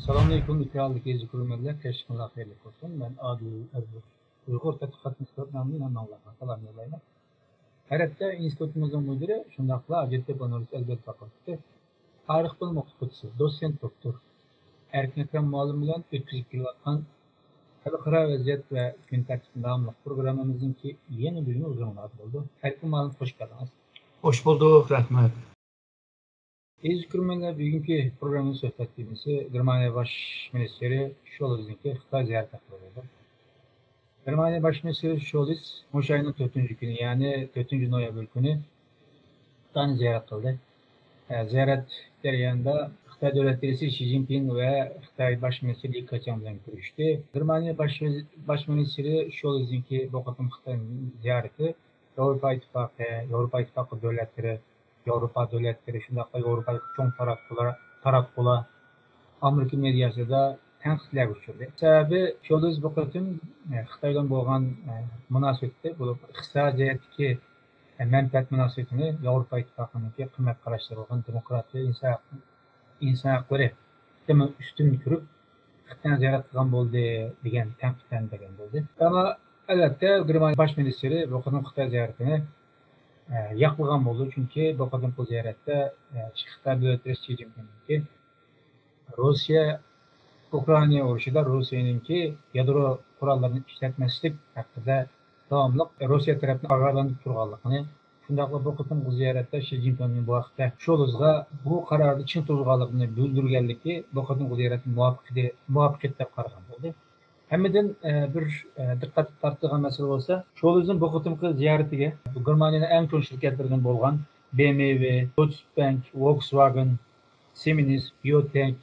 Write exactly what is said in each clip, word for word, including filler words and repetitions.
ئەسسالامۇئەلەيكۇم، ئىكراملىق يېزا كۆرۈرمەنلەر، كەچلىكىڭلار خەيرلىك بولسۇن. مەن ئادىل ئەبدۇ، ئۇيغۇر تەتقىقات ئىنستىتۇتى نامىدىن ھەممىڭلارغا سالام يوللايمەن. ھەر ھەپتە ئىنستىتۇتىمىزنىڭ مۇدىرى، شۇنداقلا ھاجەتتەپە ئۇنىۋېرسىتېتى ئەدەبىيات فاكۇلتېتى تارىخ بىلىم ئوقۇتقۇچىسى، دوتسېنت دوكتور ئەركىن ئەكرەم مۇئەللىم بىلەن ئۆتكۈزۈپ كېلىۋاتقان خەلقئارا ۋەزىيەت ۋە كۈن تەرتىپى ناملىق پروگراممىمىزنىڭكى يەنە بىر كۈنى ھۇزۇرۇڭلاردا بولدى. ئەركىن مۇئەللىم، خوش كەلدىڭىز. خوش بولدۇق، رەھمەت. ئەزىز كۆرۈرمەنلەر، بۈگۈنكى پروگراممىمىز سۆھبەت تېمىسى گېرمانىيە باش مىنىستىرى شولزنىڭكى خىتاي زىيارىتى ھەققىدە بولىدۇ. گېرمانىيە باش مىنىستىرى شولز مۇشۇ ئاينىڭ تۆتىنچى كۈنى، يەنى تۆتىنچى نويابىر كۈنى خىتاينى زىيارەت قىلدى. ئە، زىيارەت جەريانىدا خىتاي دۆلەت رەئىسى شى جىنپىڭ ۋە خىتاي باش مىنىستىرى لى كېچياڭ بىلەن كۆرۈشتى. گېرمانىيە باش، باش مىنىستىرى شولزنىڭكى بۇ قېتىم خىتاي زىيارىتى ياۋروپا ئىتتىپاقى، ياۋروپا ئىتتىپاقى دۆلەتلىرى، ياۋروپا دۆلەتلىرى، شۇنداقلا ياۋروپادىكى چوڭ تاراتقۇلار، تاراتقۇلار، ئامېرىكا مېدىياسىدا تەنقىدلەرگە ئۇچرىدى. سەۋەبى، شولز بۇ قېتىم، ئە، خىتاي بىلەن بولغان، ئە، مۇناسىۋىتى، بولۇپ ئىقتىسادىي جەھەتتىكى، ئە، مەنپەئەت مۇناسىۋىتىنى ياۋروپا ئىتتىپاقىنىڭكى قىممەت قاراشلىرى بولغان دېموكراتىيە، ئىنسان ھەق-، ئىنسان ھەقلىرى تېخىمۇ ئۈستۈن كۆرۈپ، خىتاينى زىيارەت قىلغان بولدى دېگەن تەنقىدلەرنى بەرگەن بولدى. ئەمما ئەلۋەتتە، گېرمانىيە باش مىنىستىرى بۇ قېتىم خىتاي زىيارىتىنى، ئە، ياقلىغان بولدى، چۈنكى بۇ قېتىمقى زىيارەتتە، ئە، خىتاي دۆلەت رەئىسى شى جىنپىڭنىڭكى روسىيە ئۇكرائىنا ئۇرۇشىدا روسىيەنىڭكى يادرو قوراللىرىنى ئىشلەتمەسلىك ھەققىدە داۋاملىق روسىيە تەرەپنى ئاگاھلاندۇرۇپ تۇرغانلىقىنى، شۇنداقلا بۇ قېتىمقى زىيارەتتە شى جىنپىڭنىڭ بۇ ھەقتە شولزغا بۇ قاراردا چىڭ تۇرىدىغانلىقىنى بىلدۈرگەنلىكى بۇ قېتىمقى زىيارەتنى مۇۋەپپەقىيەت، مۇۋەپپەقىيەت دەپ قارىغان بولدى. ھەممىدىن، ئە، بىر، ئە، دىققەت تارتىدىغان مەسىلە بولسا، شولزنىڭ بۇ قېتىمقى زىيارىتىگە گېرمانىيەنىڭ ئەڭ چوڭ شىركەتلىرىدىن بولغان بي ئېم ۋې، دويچ بانك، ۋولكسۋاگېن، سىمېنس، بىيوتېك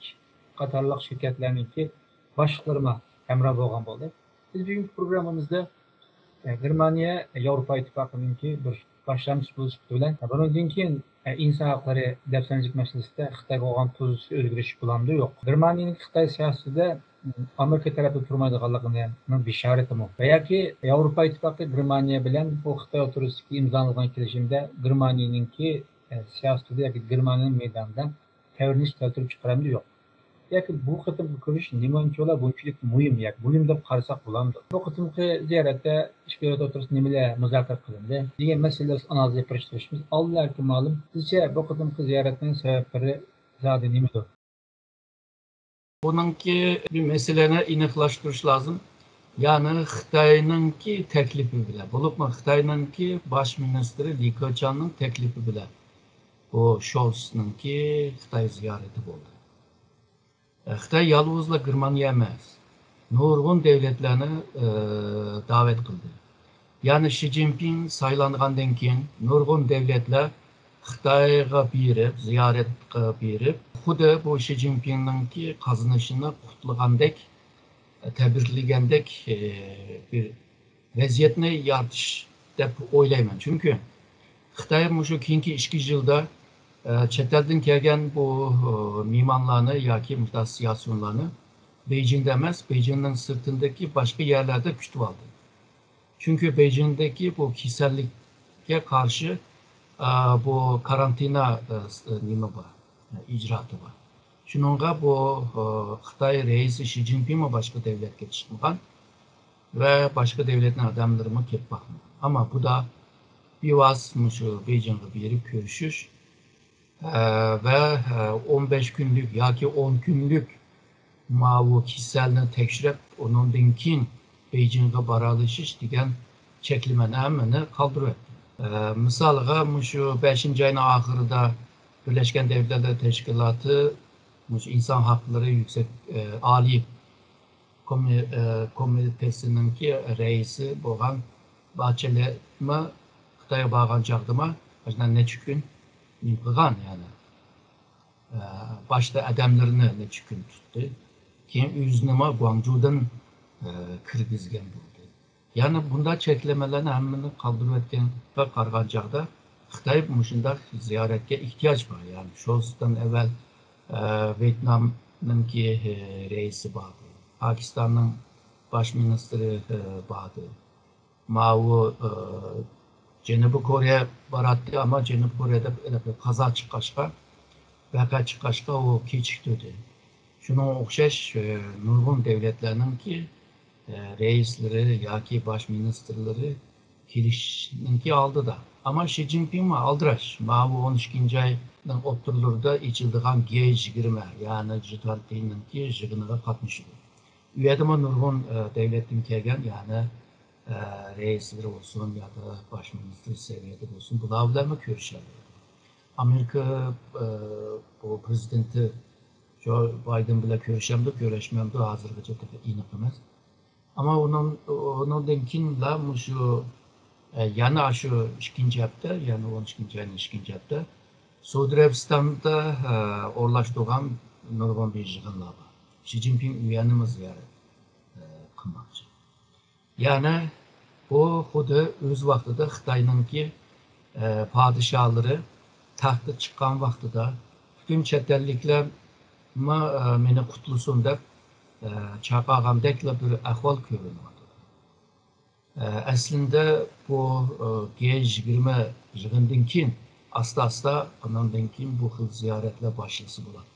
قاتارلىق شىركەتلەرنىڭكى باشلىقلىرىمۇ ھەمراھ بولغان بولدى. بىز بۈگۈنكى پروگراممىمىزدا، ئە، گېرمانىيە ياۋروپا ئىتتىپاقىنىڭكى بىر باشلامچىسى بولۇش سۈپىتى بىلەن، بۇنىڭدىن كېيىن، ئە، ئىنسان ھەقلىرى دەپسەندىچىلىك مەسىلىسىدە خىتايغا بولغان پوزىتسىيە ئۆزگىرىش بولامدۇ، يوق؟ گېرمانىيەنىڭ خىتاي سىياسىتىدە، ئامېرىكا تەرەپتە تۇرمايدىغانلىقىنىڭ بېشارىتىمۇ؟ ۋە ياكى ياۋروپا ئىتتىپاقى گېرمانىيە بىلەن بۇ خىتاي ئوتتۇرىسىدىكى ئىمزالانغان كېلىشىمدە گېرمانىيەنىڭكى، ئە، سىياسىتىدە ياكى گېرمانىيەنىڭ مەيدانىدا تەۋرىنىش كەلتۈرۈپ چىقىرامدۇ، يوق؟ ياكى بۇ قېتىمقى كۆرۈش نېمە ئۈچۈنلا بۇنچىلىك مۇھىم ياكى مۇھىم دەپ قارىساق بولامدۇ؟ بۇ قېتىمقى زىيارەتتە ئىككى دۆلەت ئوتتۇرىسىدا نېمىلەر مۇزاكىرە قىلىندى دېگەن مەسىلىلەر ئۈستىدە ئانالىز ئېلىپ بېرىشقا تىرىشىمىز. ئاللا ئەركىن مۇئەللىم، سىزچە بۇ قېتىمقى زىيارەتنىڭ سەۋەبلىرى زادى نېمىدۇر؟ بۇنىڭكى بىر مەسىلىنى ئېنىقلاشتۇرۇش لازىم. يەنى خىتاينىڭكى تەكلىپى بىلەن، بولۇپمۇ خىتاينىڭكى باش مىنىستىرى لى كېچياڭنىڭ تەكلىپى بىلەن بۇ شولزنىڭكى خىتاي زىيارىتى بولدى. خىتاي يالغۇزلا گېرمانىيە ئەمەس، نۇرغۇن دۆلەتلەرنى، ئى، دەۋەت قىلدى. يەنى شى جىنپىڭ سايلانغاندىن كېيىن نۇرغۇن دۆلەتلەر خىتايغا بېرىپ، زىيارەتكە بېرىپ، خۇددى بۇ شى جىنپىڭنىڭكى قازىنىشىنى قۇتلىغاندەك، تەبرىكلىگەندەك، ئى، بىر ۋەزىيەتنى يارىتىش دەپ ئويلايمەن. چۈنكى خىتاي مۇشۇ كېيىنكى ئىككى يىلدا، ئە، چەت ئەلدىن كەلگەن بۇ، ئە، مېھمانلارنى ياكى مۇشۇنداق سىياسىيونلارنى بېيجىڭدا ئەمەس، بېيجىڭنىڭ سىرتىندىكى باشقا يەرلەردە كۈتۈۋالدى. چۈنكى بېيجىڭدىكى بۇ كېسەللىككە قارشى، ئە، بۇ كارانتىنا، ئە، س-، ئە، نېمە بار، ئە، ئىجرائاتى بار. شۇنىڭغا بۇ، ئە، خىتاي رەئىسى شى جىنپىڭمۇ باشقا دۆلەتكە چىقمىغان ۋە باشقا دۆلەتنىڭ ئادەملىرىمۇ كېلىپ باقمىغان. ئەمما بۇدا بىۋاسىتە مۇشۇ بېيجىڭغا بېرىپ كۆرۈشۈش، ئە، ۋە، ئە، ئون بەش كۈنلۈك ياكى ئون كۈنلۈك ماۋۇ كېسەلنى تەكشۈرۈپ، ئۇنىڭدىن كېيىن بېيجىڭغا بارالىشىش دېگەن چەكلىمىنى ھەممىنى قالدۇرۇۋەتتى. ئە، مىسالغا، مۇشۇ بەشىنچى ئاينىڭ ئاخىرىدا بىرلەشكەن دۆلەتلەر تەشكىلاتى مۇشۇ ئىنسان ھەقلىرى يۈكسەك، ئە، ئالىي كومى-، ئە، كومىتېتىنىڭكى رەئىسى بولغان باچېلېتمۇ خىتايغا بارغان چاغدىمۇ ئاشۇنداق نەچچە كۈن نېمە قىلغان، يەنى، ئە، باشتا ئادەملىرىنى نەچچە كۈن تۇتتى. كېيىن ئۆزىنىمۇ گۇاڭجۇدىن، ئە، كىرگۈزگەن بولدى. يەنى بۇنداق چەكلىمىلەرنى ھەممىنى قالدۇرۇۋەتكەنگە قارىغان چاغدا خىتاي مۇشۇنداق زىيارەتكە ئېھتىياج بار. يەنى شولزدىن ئەۋۋەل، ئە، ۋيېتنامنىڭكى، ئە، رەئىسى باردى. پاكىستاننىڭ باش مىنىستىرى، ئە، باردى. ماۋۇ، ئە، جەنۇبىي كورېيە باراتتى، ئەمما جەنۇبىي كورېيەدە بىر قازا چىققاچقا، ۋەقە چىققاچقا ئۇ كېچىكتۈردى. شۇنىڭغا ئوخشاش، ئە، نۇرغۇن دۆلەتلەرنىڭكى، ئە، رەئىسلىرى ياكى باش مىنىستىرلىرى كېلىشنىڭكى ئالدىدا. ئەمما شى جىنپىڭمۇ ئالدىراش. ماۋۇ ئون ئىككىنچى ئاينىڭ ئوتتۇرىلىرىدا ئېچىلىدىغان گې يىگىرمە، يەنى جى توئەنتىنىڭكى يىغىنىغا قاتنىشىدۇ. ئۇ يەردىمۇ نۇرغۇن، ئە، دۆلەتتىن كەلگەن، يەنى، ئە، رەئىسلىرى بولسۇن ياكى باش مىنىستىر سەۋىيەدە بولسۇن، بۇلار بىلەنمۇ كۆرۈشەلەيدۇ. ئامېرىكا، ئە، بۇ پرېزىدېنتى جو بايدېن بىلەن كۆرۈشەمدۇ، كۆرۈشمەمدۇ، ھازىرغىچە تېخى ئېنىق ئەمەس. ئەمما ئۇنىڭ، ئۇنىڭدىن كېيىنلا مۇشۇ، ئە، يەنە شۇ ئىككىنچى ھەپتە، يەنى ئون ئىككىنچى ئاينىڭ ئىككىنچى ھەپتە سئۇدى ئەرەبىستاندا، ئە، ئورۇنلاشتۇرغان نۇرغۇن بىر يىغىنلار بار. شى جىنپىڭ ئۇ يەرنىمۇ زىيارەت، ئە، قىلماقچى. يەنى بۇ خۇددى ئۆز ۋاقتىدا خىتاينىڭكى، ئە، پادىشاھلىرى تەختكە چىققان ۋاقتىدا پۈتۈن چەت ئەللىكلەرمۇ، ئە، مېنى قۇتلىسۇن دەپ، ئە، چاقىرغاندەكلا بىر ئەھۋال كۆرۈنۈۋاتىدۇ. ئە، ئەسلىندە بۇ، ئە، گې يىگىرمە يىغىنىدىن كېيىن ئاستا-ئاستا ئاناندىن كېيىن بۇ خىل زىيارەتلەر باشلىسا بولاتتى.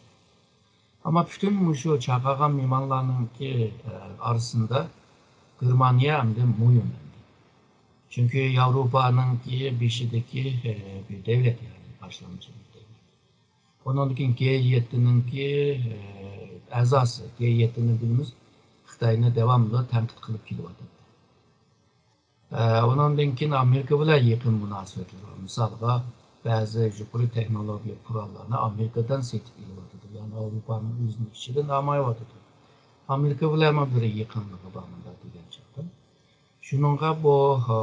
ئەمما پۈتۈن مۇشۇ چاقىرغان مېھمانلارنىڭكى، ئە، ئارىسىدا گېرمانىيە ئەمدى مۇھىم ئەمدى. چۈنكى ياۋروپانىڭكى بېشىدىكى، ئە، بىر دۆلەت، يەنى باشلامچى بىر دۆلەت. ئۇنىڭدىن كېيىن گې يەتتىنىڭكى، ئە، ئەزاسى، گې يەتتىنى بىلىمىز، خىتاينى داۋاملىق تەنقىد قىلىپ كېلىۋاتاتتى. ئە، ئۇنىڭدىن كېيىن ئامېرىكا بىلەن يېقىن مۇناسىۋەتلىرى بار. مىسالغا، بەزى يۇقىرى تېخنولوگىيە قوراللارنى ئامېرىكىدىن سېتىپ ئېلىۋاتىدۇ. يەنى ئاۋروپانىڭ ئۆزىنىڭ ئىچىدىن ئالمايۋاتىدۇ. ئامېرىكا بىلەنمۇ بىر يېقىنلىقى بار مۇنداق دېگەن چاغدا. شۇنىڭغا بۇ، ھا،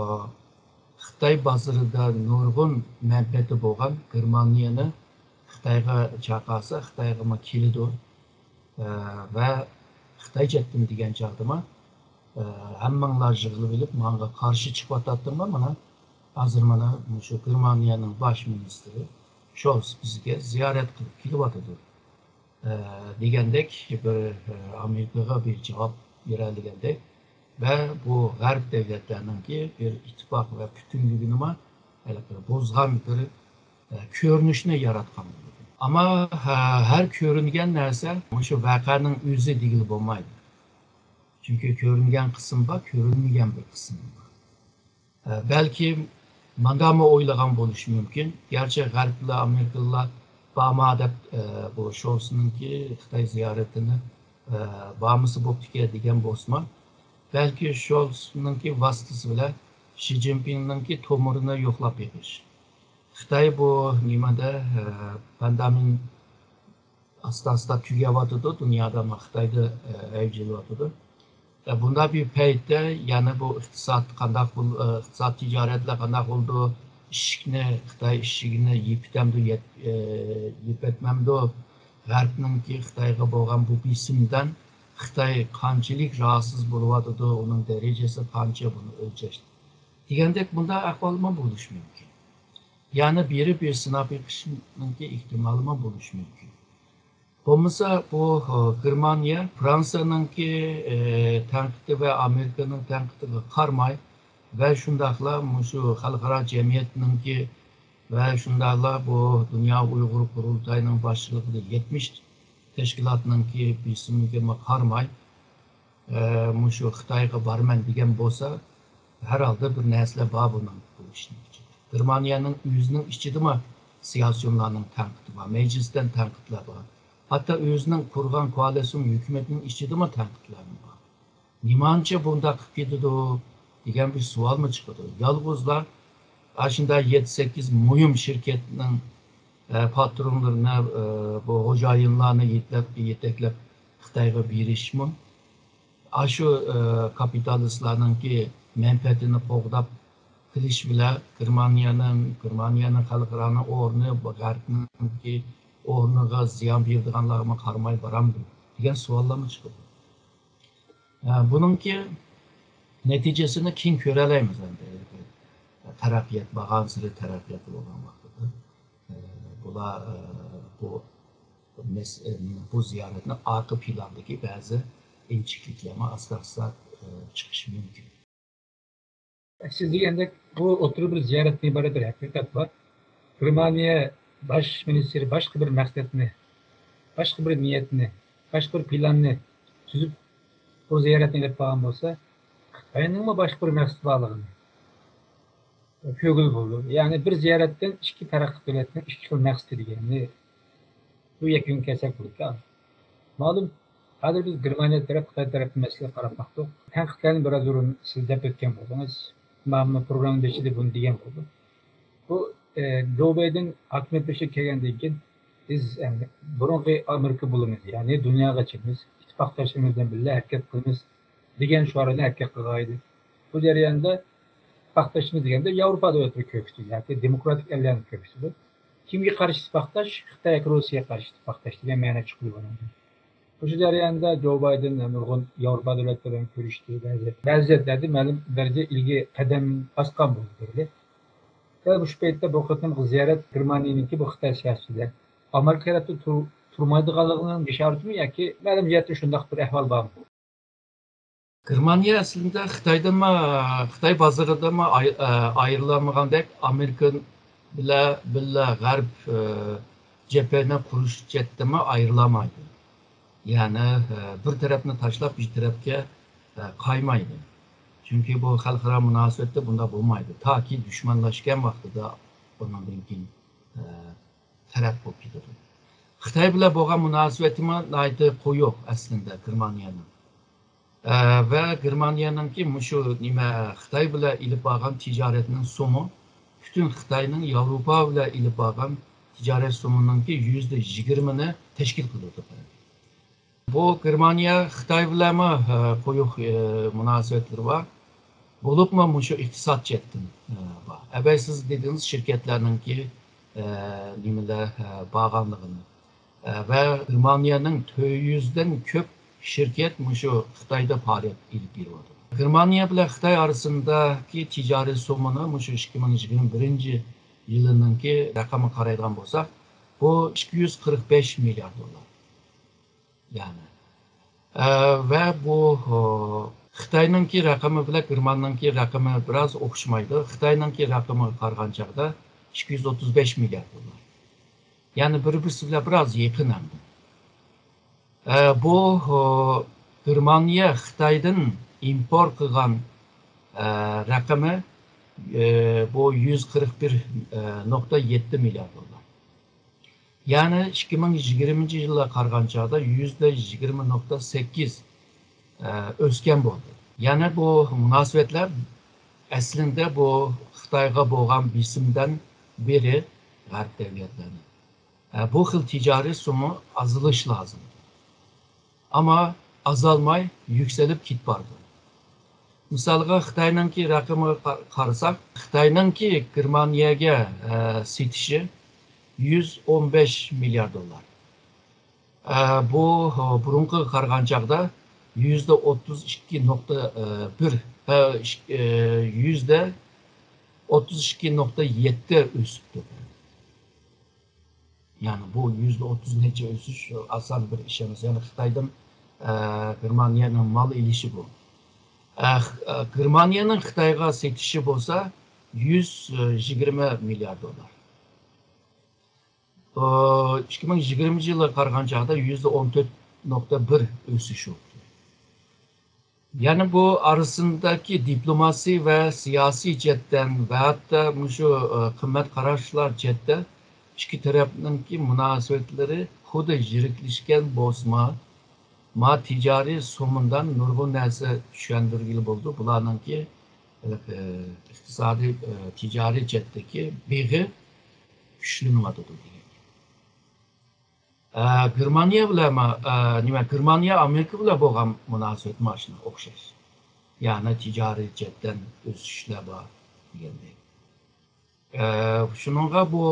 خىتاي بازىرىدا نۇرغۇن مەنپەئەتى بولغان گېرمانىيەنى خىتايغا چاقىرسا، خىتايغىمۇ كېلىدۇ. ئە، ۋە خىتاي چەتتىن دېگەن چاغدىمۇ، ئە، ھەممىڭلار يىغىلىپ ئېلىپ، ماڭا قارشى چىقىۋاتاتتىڭلار، مانا، ھازىر مانا مۇشۇ گېرمانىيەنىڭ باش مىنىستىرى شولس بىزگە زىيارەت قىلىپ كېلىۋاتىدۇ، ئە، دېگەندەك بىر، ئە، ئامېرىكىغا بىر جاۋاب بېرەلىگەندەك ۋە بۇ غەرب دۆلەتلەرنىڭكى بىر ئىتتىپاق ۋە پۈتۈنلۈكىنىمۇ ھېلىقى بۇزغان بىر، ئە، كۆرۈنۈشنى ياراتقان بولىدۇ. ئەمما، ھە، ھەر كۆرۈنگەن نەرسە مۇشۇ ۋەقەنىڭ ئۆزى دېگىلى بولمايدۇ. چۈنكى كۆرۈنگەن قىسىم بار، كۆرۈنمىگەن بىر قىسىم بار. ئە، بەلكىم مانداقمۇ ئويلىغان بولۇشى مۇمكىن. گەرچە غەربلەر، ئامېرىكىلىلار بارما دەپ، ئە، بۇ شولسنىڭكى خىتاي زىيارىتىنى، ئە، بارمىسا بوپتىكەن دېگەن بولسىمۇ، بەلكى شولسنىڭكى ۋاسىتىسى بىلەن شى جىنپىڭنىڭكى تومۇرىنى يوقلاپ بېقىش. خىتاي بۇ نېمىدە، ئە، پاندېمىيە ئاستا-ئاستا تۈگەۋاتىدۇ، دۇنيادا، خىتايدا، ئە، ئەۋج ئېلىۋاتىدۇ. ئە، بۇنداق بىر پەيتتە يەنە بۇ ئىقتىساد قانداق بول-، ئە، ئىقتىساد تىجارەتلەر قانداق بولىدۇ؟ ئىشىكنى، خىتاي ئىشىكىنى يېپىتەمدۇ، يەپ-، ئە، يېپەتمەمدۇ؟ غەربنىڭكى خىتايغا بولغان بۇ بېسىمدىن خىتاي قانچىلىك راھەتسىز بولۇۋاتىدۇ؟ ئۇنىڭ دەرىجىسى قانچە؟ بۇنى ئۆلچەش دېگەندەك بۇنداق ئەھۋالمۇ بولۇشى مۇمكىن. يەنى بېرىپ بىر سىناپ بېقىشنىڭكى ئېھتىمالىمۇ بولۇشى مۇمكىن. بولمىسا بۇ، ئە، گېرمانىيە فرانسىيەنىڭكى، ئە، تەنقىدى ۋە ئامېرىكىنىڭ تەنقىدىگە قارىماي ۋە شۇنداقلا مۇشۇ خەلقئارا جەمئىيەتنىڭكى ۋە شۇنداقلا بۇ دۇنيا ئۇيغۇر قۇرۇلتايىنىڭ باشچىلىقىدا يەتمىش تەشكىلاتنىڭكى بېسىمىگىمۇ قارىماي، ئە، مۇشۇ خىتايغا بارىمەن دېگەن بولسا، ھەر ھالدا بىر نەرسىلەر بار بۇنىڭ، بۇ ئىشنىڭ ئىچىدە. گېرمانىيەنىڭ ئۆزىنىڭ ئىچىدىمۇ سىياسىيونلارنىڭ تەنقىدى بار، مەجلىستىن تەنقىدلەر بار. ھەتتا ئۆزىنىڭ قۇرغان كوئالىتسىيون ھۆكۈمىتىنىڭ ئىچىدىمۇ تەنقىدلەر بار. نېمانچە بۇنداق قىلىپ كېتىدۇ دېگەن بىر سوئالمۇ چىقىدۇ. يالغۇزلا ئاشۇنداق يەتتە، سەككىز مۇھىم شىركەتنىڭ، ئە، پاترونلىرىنى، ئە، بۇ خوجايىنلارنى يېتىلەپ، يېتەكلەپ خىتايغا بېرىشمۇ، ئاشۇ، ئە، كاپىتالىستلارنىڭكى مەنپەئەتىنى قوغداپ قېلىش بىلەن گېرمانىيەنىڭ، گېرمانىيەنىڭ خەلقئارانىڭ ئورنى، بۇ غەربنىڭكى ئورنىغا زىيان بېرىدىغانلارغىمۇ قارىماي بارامدۇ دېگەن سوئاللارمۇ چىقىدۇ. ئە، بۇنىڭكى نەتىجىسىنى كېيىن كۆرەلەيمىز ئەمدى. تەرەققىيات، بارغانسېرى تەرەققىيات بولغان ۋاقتىدا، ئە، بۇلار، ئە، بۇ مەس-، ئە، بۇ زىيارەتنىڭ ئارقا پىلاندىكى بەزى ئىنچىكىلىكلەرمۇ ئاستا-ئاستا، ئە، چىقىشى مۇمكىن. سىز دېگەندەك، بۇ ئوتتۇرىدا بىر زىيارەتتىن ئىبارەت بىر ھەقىقەت بار. گېرمانىيە باش مىنىستىرى باشقا بىر مەقسەتنى، باشقا بىر نىيەتنى، باشقا بىر پىلاننى تۈزۈپ، بۇ زىيارەتنى ئېلىپ بارغان بولسا، خىتاينىڭمۇ باشقا بىر مەقسىتى بارلىقىنى كۆرگىلى بولىدۇ. يەنى بىر زىيارەتتىن ئىككى پەرقلىق دۆلەتنىڭ ئىككى خىل مەقسىتى دېگەننى بۇ يەكۈنگە كەلسەك بولىدۇ. مەلۇم، ھازىر بىز گېرمانىيە تەرەپ، خىتاي تەرەپتىن مەسىلىگە قاراپ باقتۇق. تەنقىدلەرنى بىراز ئورۇن سىز دەپ ئۆتكەن بولدىڭىز. مەن پروگرامما بېشىدا بۇنى دېگەن بولدۇم. بۇ، ئە، جو بايدېن ھاكىمىيەت بېشىغا كەلگەندىن كېيىن بىز، ئەمدى بۇرۇنقى ئامېرىكا بولىمىز، يەنى دۇنياغا چىقىمىز، ئىتتىپاقداشلىرىمىز بىلەن بىللە ھەرىكەت قىلىمىز دېگەن شوئارنى ھەرىكەت قىلغان ئىدى. بۇ جەرياندا ئىتتىپاقداشلىرىمىز دېگەندە ياۋروپا دۆلەتلىرى كۆرسىتىدۇ ياكى دېموكراتىك ئەللەرنى كۆرسىتىدۇ. كىمگە قارشى ئىتتىپاقداش؟ خىتاي ياكى روسىيەگە قارشى ئىتتىپاقداش دېگەن مەنە چىقىدۇ بۇنىڭدىن. مۇشۇ جەرياندا جو بايدېن نۇرغۇن ياۋروپا دۆلەتلىرى بىلەن كۆرۈشتى. بەزى، بەزى جەھەتلەردە مەلۇم دەرىجىدە ئىلگىرى قەدەم باسقان بولدى. دەل مۇشۇ پەيتتە بۇ قېتىمقى زىيارەت گېرمانىيەنىڭكى بۇ خىتاي سىياسىتىدە ئامېرىكا تەرەپتە تۇر-، تۇرمايدىغانلىقىنىڭ ئىشارىتىمۇ ياكى مەلۇم جەھەتتە شۇنداق بىر ئەھۋال بارمۇ؟ گېرمانىيە ئەسلىدە خىتايدىنمۇ، خىتاي بازىرىدىنمۇ ئاي-، ئە، ئايرىلالمىغاندەك، ئامېرىكا بىلە بىللە غەرب، ئە، جەبھىنى قۇرۇش جەھەتتىنمۇ ئايرىلالمايدۇ. يەنى، ئە، بىر تەرەپنى تاشلاپ، بىر تەرەپكە، ئە، قايمايدۇ. چۈنكى بۇ خەلقئارا مۇناسىۋەتتە بۇنداق بولمايدۇ. تاكى دۈشمەنلەشكەن ۋاقتىدا ئۇنىڭدىن كېيىن، ئە، تەرەپ بولۇپ كېتىدۇ. خىتاي بىلەن بولغان مۇناسىۋىتىمۇ ناھايىتى قويۇق ئەسلىدە گېرمانىيەنىڭ. ئە، ۋە گېرمانىيەنىڭكى مۇشۇ نېمە، خىتاي بىلەن ئېلىپ بارغان تىجارەتنىڭ سومى پۈتۈن خىتاينىڭ ياۋروپا بىلەن ئېلىپ بارغان تىجارەت سومىنىڭكى يۈزدە يىگىرمىنى تەشكىل قىلىدۇ. بۇ گېرمانىيە خىتاي بىلەنمۇ، ئە، قويۇق، ئە، مۇناسىۋەتلىرى بار. بولۇپمۇ مۇشۇ ئىقتىساد جەھەتتىن، ئە، بار. ئەۋەل سىز دېدىڭىز شىركەتلەرنىڭكى، ئە، نېمىلەر، ئە، بارغانلىقىنى. ئە، ۋە گېرمانىيەنىڭ تۆت يۈزدىن كۆپ شىركەت مۇشۇ خىتايدا پائالىيەت ئېلىپ بېرىۋاتىدۇ. گېرمانىيە بىلەن خىتاي ئارىسىندىكى تىجارىي سومىنى مۇشۇ ئىككى مىڭ يىگىرمە بىرىنچى يىلىنىڭكى رەقەمگە قارايدىغان بولساق، بۇ ئىككى يۈز قىرىق بەش مىليارد دوللار. يەنى. ئە، ۋە بۇ، ئۇ، خىتاينىڭكى رەقىمى بىلەن گېرماننىڭكى رەقىمى بىراز ئوخشىمايدۇ. خىتاينىڭكى رەقىمىگە قارىغان چاغدا ئىككى يۈز ئوتتۇز بەش مىليارد دوللار. يەنى بىر-بىرسى بىلەن بىراز يېقىن ئەمدى. ئە، بۇ، ئۇ، گېرمانىيە خىتايدىن ئىمپورت قىلغان، ئە، رەقىمى، ئە، بۇ يۈز قىرىق بىر، ئە، نۇقتا يەتتە مىليارد دوللار. يەنى ئىككى مىڭ يىگىرمىنچى يىلغا قارىغان چاغدا يۈزدە يىگىرمە نۇقتا سەككىز، ئە، ئۆسكەن بولدى. يەنى بۇ مۇناسىۋەتلەر ئەسلىندە بۇ خىتايغا بولغان بېسىمدىن بىرى غەرب دەۋلەتلىرىنىڭ. ئە، بۇ خىل تىجارىي سومى ئازىلىش لازىم. ئەمما ئازالماي يۈكسىلىپ كېتىپ بارىدۇ. مىسالغا خىتاينىڭكى رەقىمىگە قا-، قارىساق، خىتاينىڭكى گېرمانىيەگە، ئە، سېتىشى يۈز ئون بەش مىليارد دوللار. ئە، بۇ، ئە، بۇرۇنقىغا قارىغان چاغدا يۈزدە ئوتتۇز ئىككى نۇقتا بىر، ئە، ئىك-، ئە، يۈزدە ئوتتۇز ئىككى نۇقتا يەتتە ئۆسۈپتۇ. يەنى بۇ يۈزدە ئوتتۇز نەچچە ئۆسۈش ئاسان بىر ئىش ئەمەس. يەنى خىتايدىن، ئە، گېرمانىيەنىڭ مال ئېلىشى بۇ. ئە، خ-، ئە، گېرمانىيەنىڭ خىتايغا سېتىشى بولسا يۈز يىگىرمە مىليارد دوللار. ئە، ئىككى مىڭ يىگىرمىنچى يىلغا قارىغان چاغدا يۈزدە ئون تۆت نۇقتا بىر ئۆسۈش بولدى. يەنى بۇ ئارىسىندىكى دىپلوماسىي ۋە سىياسىي جەھەتتىن ۋە ھەتتا مۇشۇ، ئە، قىممەت قاراشلار جەھەتتە ئىككى تەرەپنىڭكى مۇناسىۋەتلىرى خۇددى يىرىكلەشكەن بولسىمۇ، ما تىجارىي سومۇندىن نۇرغۇن نەرسە چۈشەندۈرگىلى بولىدۇ. بۇلارنىڭكى، ئە، ئىقتىسادىي، ئە، تىجارىي جەھەتتىكى بېغى كۈچلىنىۋاتىدۇ دېگەن گەپ. ئە، گېرمانىيە بىلەن، ئە، نېمە، گېرمانىيە ئامېرىكا بىلەن بولغان مۇناسىۋەت مانا شۇنىڭغا ئوخشاش. يەنى تىجارىي جەھەتتىن ئۆسۈشلەر بار دېگەندەك. ئە، شۇنىڭغا بۇ،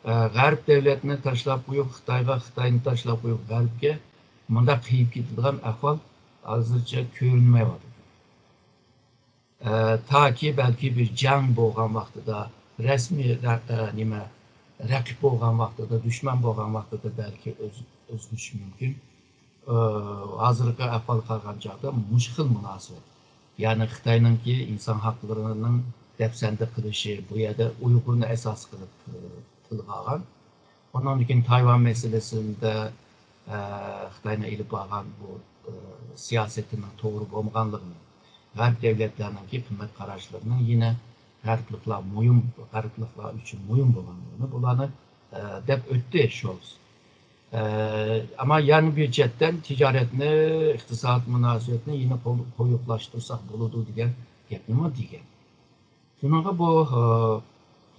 ئە، غەرب دەۋلەتنى تاشلاپ قويۇپ، خىتايغا، خىتاينى تاشلاپ قويۇپ، غەربكە مۇنداق قېيىپ كېتىدىغان ئەھۋال ھازىرچە كۆرۈنمەيۋاتىدۇ. ئە، تاكى بەلكى بىر جەڭ بولغان ۋاقتىدا، رەسمىي رە-، ئە، نېمە، رەقىب بولغان ۋاقتىدا، دۈشمەن بولغان ۋاقتىدا بەلكى ئۆز-، ئۆزگىرىشى مۇمكىن. ئە، ھازىرقى ئەھۋالغا قارىغان چاغدا مۇشۇ خىل مۇناسىۋەت. يەنى خىتاينىڭكى ئىنسان ھەقلىرىنىڭ دەپسەندە قىلىشى، بۇ يەردە ئۇيغۇرنى ئاساس قىلىپ، ئە، تىلغا ئالغان. ئۇنىڭدىن كېيىن تايۋان مەسىلىسىدە، ئە، خىتاينىڭ ئېلىپ بارغان بۇ، ئە، سىياسىتىنىڭ توغرا بولمىغانلىقىنى، غەرب دۆلەتلەرنىڭكى قىممەت قاراشلىرىنىڭ يەنە غەربلىكلەر مۇھىم، غەربلىكلەر ئۈچۈن مۇھىم بولغانلىقىنى، بۇلارنى، ئە، دەپ ئۆتتى شولز. ئە، ئەمما يەنە بىر چەتتىن تىجارەتنى، ئىقتىساد مۇناسىۋەتنى يەنە قوي-، قويۇقلاشتۇرساق بولىدۇ دېگەن گەپنىمۇ دېگەن. شۇنىڭغا بۇ، ئە،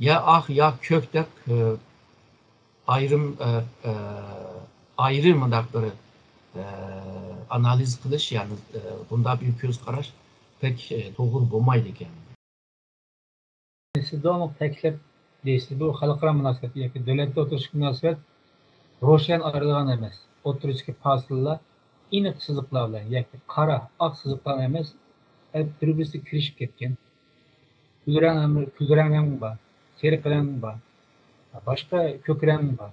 يا ئاق، يا كۆك دەپ، ئە، ئايرىم، ئە، ئە، ئايرىم مۇنداق بىر، ئە، ئانالىز قىلىش، يەنى، ئە، بۇنداق بىر كۆز قاراش پەك، ئە، توغرا بولمايدىكەن. سىز داۋاملىق تەكىتلەپ دەيسىز، بۇ خەلقئارا مۇناسىۋەت ياكى دۆلەتلەر ئوتتۇرىسىدىكى مۇناسىۋەت روشەن ئايرىلغان ئەمەس. ئوتتۇرىسىدىكى پاسىللار ئېنىق سىزىقلار بىلەن ياكى قارا، ئاق سىزىقلار ئەمەس، بىر-بىرسىگە كىرىشىپ كەتكەن. كۈلرەڭ، كۈلرەڭ رەڭ بار، سېرىق رەڭ بار، باشقا كۆك رەڭ بار.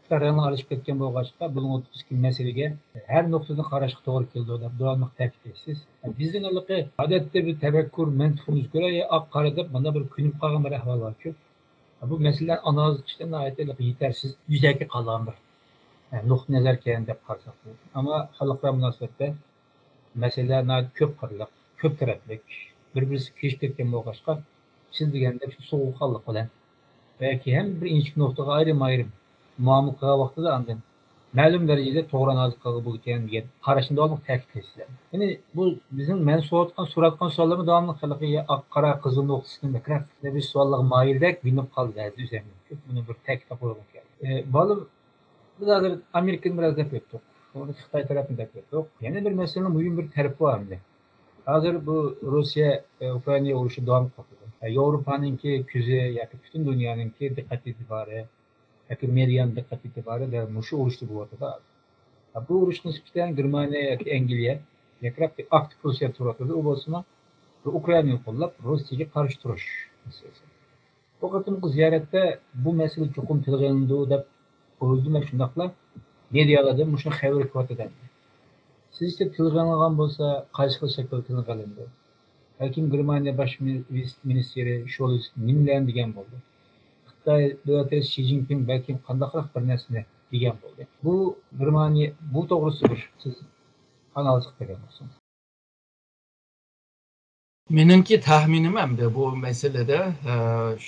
رەڭلەر ئارىلىشىپ كەتكەن بولغاچقا، بۇنىڭ ئوتتۇرىسىدىكى مەسىلىگە ھەر نۇقتىدىن قاراشقا توغرا كېلىدۇ دەپ داۋاملىق تەكىتلەيسىز. بىزنىڭ ھېلىقى ئادەتتە بىر تەپەككۇر مەنتىقىمىزغا كۆرە، يا ئاق قارا دەپ مانا بىر كۆنۈپ قالغان بىر ئەھۋال بار كۆپ. بۇ مەسىلىلەر ئانالىز قىلىشتا ناھايىتى ھېلىقى يېتەرسىز، يۈزەكى قالغان بىر، ئە، نۇقتىئىنەزەركەن دەپ قارىساق بولىدۇ. ئەمما خەلقئارا مۇناسىۋەتتە مەسىلىلەر ناھايىتى كۆپ قىرلىق، كۆپ تەرەپلىك، بىر-بىرسىگە كىرىشىپ كەتكەن بولغاچقا، سىز دېگەندەك شۇ سوغۇققانلىق بىلەن ياكى ھەم بىر ئىنچىكە نۇقتىغا ئايرىم-ئايرىم مۇئامىلە قىلغان ۋاقتىدا ئاندىن مەلۇم دەرىجىدە توغرا ئانالىز قىلغىلى بولىدىكەن دېگەن قاراشنى داۋاملىق تەكىتلەيسىلەر. يەنى بۇ بىزنىڭ مەن سوراۋاتقان، سوراۋاتقان سوئاللارمۇ داۋاملىق ھېلىقى ئاق، قارا، قىزىل نۇقتىسىنى بەكرەك بىر سوئاللارغا مايىلدەك بىلىنىپ قالدى بەزى ئۆزەملىكتە. بۇنى بىر تەكىتلەپ قويغۇم كەلدى. ئە، بالىلار، بىز ھازىر ئامېرىكىنى بىراز دەپ ئۆتتۇق. سونرا خىتاي تەرەپنى دەپ ئۆتتۇق. يەنە بىر مەسىلىنىڭ مۇھىم بىر تەرىپى بار ئەمدى. ھازىر بۇ روسىيە، ئە، ئۇكرائىنا ئۇرۇشى داۋام قىلىۋاتىدۇ. ئە، ياۋروپانىڭكى كۆزى ياكى پۈتۈن دۇنيانىڭكى دىققەت ئېتىبارى ياكى مېدىيانىڭ دىققەت ئېتىبارى دە مۇشۇ ئۇرۇشتا بولۇۋاتىدۇ. ئە، بۇ ئۇرۇشقا نىسبەتەن گېرمانىيە ياكى ئەنگلىيە بەكرەك ئاكتىپ پوزىتسىيە تۇرۇۋاتىدۇ. ئۇ بولسىمۇ بۇ ئۇكرائىنىنى قوللاپ، روسىيەگە قارشى تۇرۇش مەسىلىسى. بۇ قېتىمقى زىيارەتتە بۇ مەسىلە چوقۇم تىلغا ئېلىنىدۇ دەپ ئويلىدىم ۋە شۇنداقلا مېدىيالاردىن مۇشۇنى خەۋىرى كېلىۋاتىدۇ. سىزچە تىلغا ئېلىنغان بولسا، قايسى خىل شەكىلدە تىلغا ئېلىندى؟ بەلكىم گېرمانىيە باش مىنىستىرى شولز نېمىلەرنى دېگەن بولدى؟ خىتاي دۆلەت رەئىسى شى جىنپىڭ بەلكىم قانداقراق بىر نەرسىنى دېگەن بولدى؟ بۇ گېرمانىيە، بۇ توغرىسىدا بىر سىز ئانالىز قىلىپ بەرگەن بولسىڭىز. مېنىڭكى تەخمىنىم ئەمدى بۇ مەسىلىدە، ئە،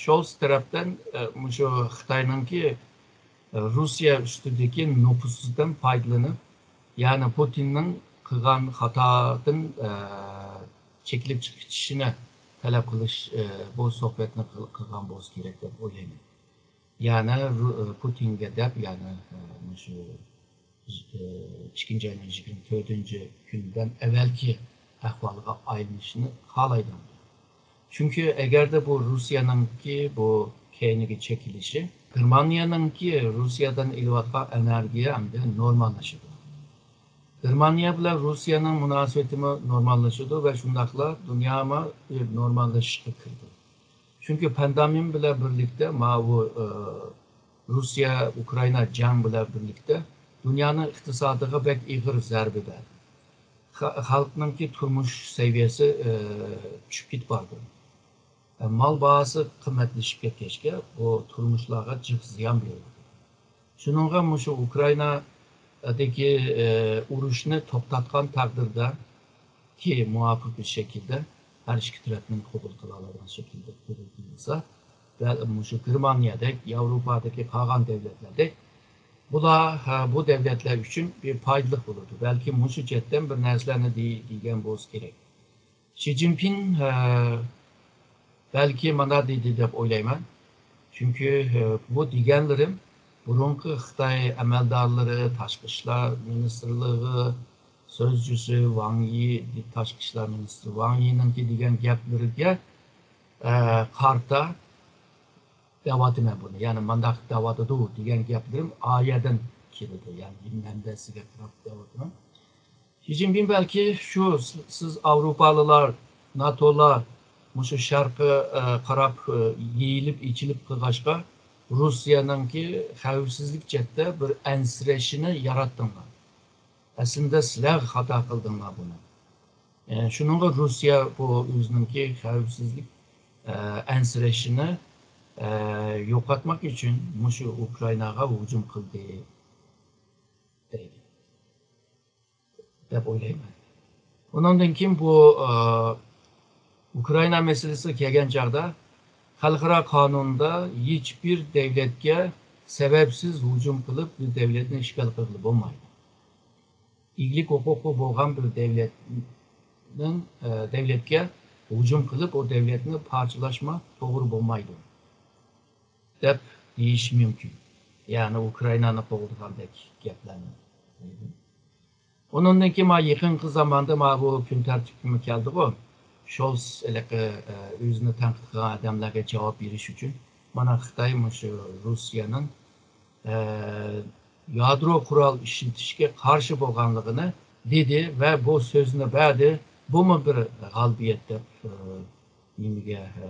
شولز تەرەپتىن، ئە، مۇشۇ خىتاينىڭكى، ئە، روسىيە ئۈستىدىكى نوپۇزىدىن پايدىلىنىپ، يەنى پۇتىننىڭ قىلغان خاتادىن، ئە، چېكىنىپ چىقىشىنى تەلەپ قىلىش، ئە، بۇ سۆھبەتنى قىل-، قىلغان بولسا كېرەك دەپ ئويلايمەن. يەنى رو-، پۇتىنگە دەپ، يەنى، ئە، مۇشۇ ئىككىنچى ئاينىڭ يىگىرمە تۆتىنچى كۈنىدىن ئەۋۋەلكى ئەھۋالغا ئايلىنىشنى خالايدۇ. چۈنكى ئەگەردە بۇ روسىيەنىڭكى بۇ كەينىگە چېكىلىشى، گېرمانىيەنىڭكى روسىيەدىن ئېلىۋاتقان ئېنېرگىيە ئەمدى نورماللىشىدۇ. گېرمانىيە بىلەن روسىيەنىڭ مۇناسىۋىتىمۇ نورماللىشىدۇ ۋە شۇنداقلا دۇنيامۇ بىر نورماللىشىشقا كىرىدۇ. چۈنكى پاندېمىيە بىلەن بىرلىكتە ماۋۇ، ئە، روسىيە، ئۇكرائىنا جەڭ بىلەن بىرلىكتە دۇنيانىڭ ئىقتىسادىغا بەك ئېغىر زەربە بەردى. خە-، خەلقنىڭكى تۇرمۇش سەۋىيەسى، ئە، چۈشۈپ كېتىپ بارىدۇ. ئە، مال باھاسى قىممەتلىشىپ كەتكەچكە، بۇ تۇرمۇشلارغا جىق زىيان بېرىدۇ. شۇنىڭغا مۇشۇ ئۇكرائىنادىكى، ئە، ئۇرۇشنى توختاتقان تەقدىردە، كى مۇۋاپىق بىر شەكىلدە ھەر ئىككى تەرەپنىڭ قوبۇل قىلالايدىغان شەكىلدە قوبۇل قىلىنسا، ۋە مۇشۇ گېرمانىيەدەك، ياۋروپادىكى قالغان دۆلەتلەردەك، بۇلار، ھە، بۇ دۆلەتلەر ئۈچۈن بىر پايدىلىق بولىدۇ. بەلكىم مۇشۇ جەھەتتىن بىر نەرسىلەرنى دېي-، دېگەن بولسا كېرەك. شى جىنپىڭ، ھە، بەلكى مانا دېدى دەپ ئويلايمەن. چۈنكى، ھە، بۇ دېگەنلىرىم بۇرۇنقى خىتاي ئەمەلدارلىرى، تاشقى ئىشلار مىنىستىرلىقى سۆزچۈسى ۋاڭ يى، تاشقى ئىشلار مىنىستىرى ۋاڭ يىنىڭكى دېگەن گەپلىرىگە، ئە، قارىتا دەۋاتىمەن بۇنى. يەنى مانداق دەۋاتىدۇ دېگەن گەپلىرىم ئايەدىن كېلىدۇ. يەنى مەنبەسىگە قاراپ دەۋاتىمەن. شى جىنپىڭ بەلكى شۇ، سىز ئاۋروپالىلار، ناتولار مۇشۇ شەرققە، ئە، قاراپ، ئە، يېيىلىپ، ئېچىلىپ قالغاچقا، روسىيەنىڭكى خەۋپسىزلىك جەھەتتە بىر ئەنسىرەشنى ياراتتىڭلار. ئەسلىدە سىلەر خاتا قىلدىڭلار بۇنى. ئە، شۇنىڭغا روسىيە بۇ ئۆزىنىڭكى خەۋپسىزلىك، ئە، ئەنسىرەشنى، ئە، يوقاتماق ئۈچۈن مۇشۇ ئۇكرائىناغا ھۇجۇم قىلدى. دەيدۇ دەپ ئويلايمەن. ئۇنىڭدىن كېيىن بۇ، ئە، ئۇكرائىنا مەسىلىسىگە كەلگەن چاغدا، خەلقئارا قانۇندا ھېچبىر دەۋلەتكە سەۋەبسىز ھۇجۇم قىلىپ، بىر دەۋلەتنى ئىشغال قىلغىلى بولمايدۇ. ئىگىلىك ھوقۇقى بولغان بىر دەۋلەتنىڭ، ئە، دەۋلەتكە ھۇجۇم قىلىپ، ئۇ دەۋلەتنى پارچىلاشمۇ توغرا بولمايدۇ، دەپ دېيىش مۇمكىن. يەنى ئۇكرائىنانى قوغدىغاندەك گەپلەرنى. ئۇنىڭدىن كېيىن ما يېقىنقى زاماندا ما بۇ كۈن تەرتىپكىمۇ كەلدىغۇ. شولس ھېلىقى، ئە، ئۆزىنى تەنقىد قىلغان ئادەملەرگە جاۋاب بېرىش ئۈچۈن، مانا خىتاي مۇشۇ روسىيەنىڭ، ئە، يادرو قورال ئىشلىتىشكە قارشى بولغانلىقىنى دېدى ۋە بۇ سۆزنى بەردى. بۇمۇ بىر غالىبىيەت دەپ، ئە، نېمىگە، ئە،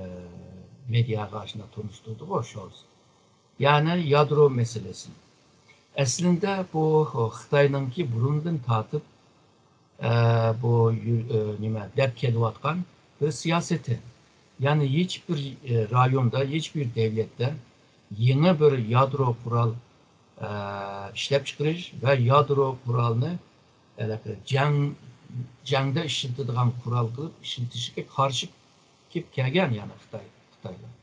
مېدىياغا ئاشۇنداق تونۇشتۇردىغۇ شولس. يەنى يادرو مەسىلىسى. ئەسلىندە بۇ خىتاينىڭكى بۇرۇندىن تارتىپ، ئە، بۇ يۈ-، ئە، نېمە دەپ كېلىۋاتقان بىر سىياسىتى. يەنى ھېچ بىر، ئە، رايوندا، ھېچ بىر دەۋلەتتە يېڭى بىر يادرو قورال، ئە، ئىشلەپچىقىرىش ۋە يادرو قورالنى، ھېلىقى جەڭ، جەڭدە ئىشلىتىدىغان قورال قىلىپ ئىشلىتىشكە قارشى كېلىپ كەلگەن، يەنى خىتاي، خىتايلار.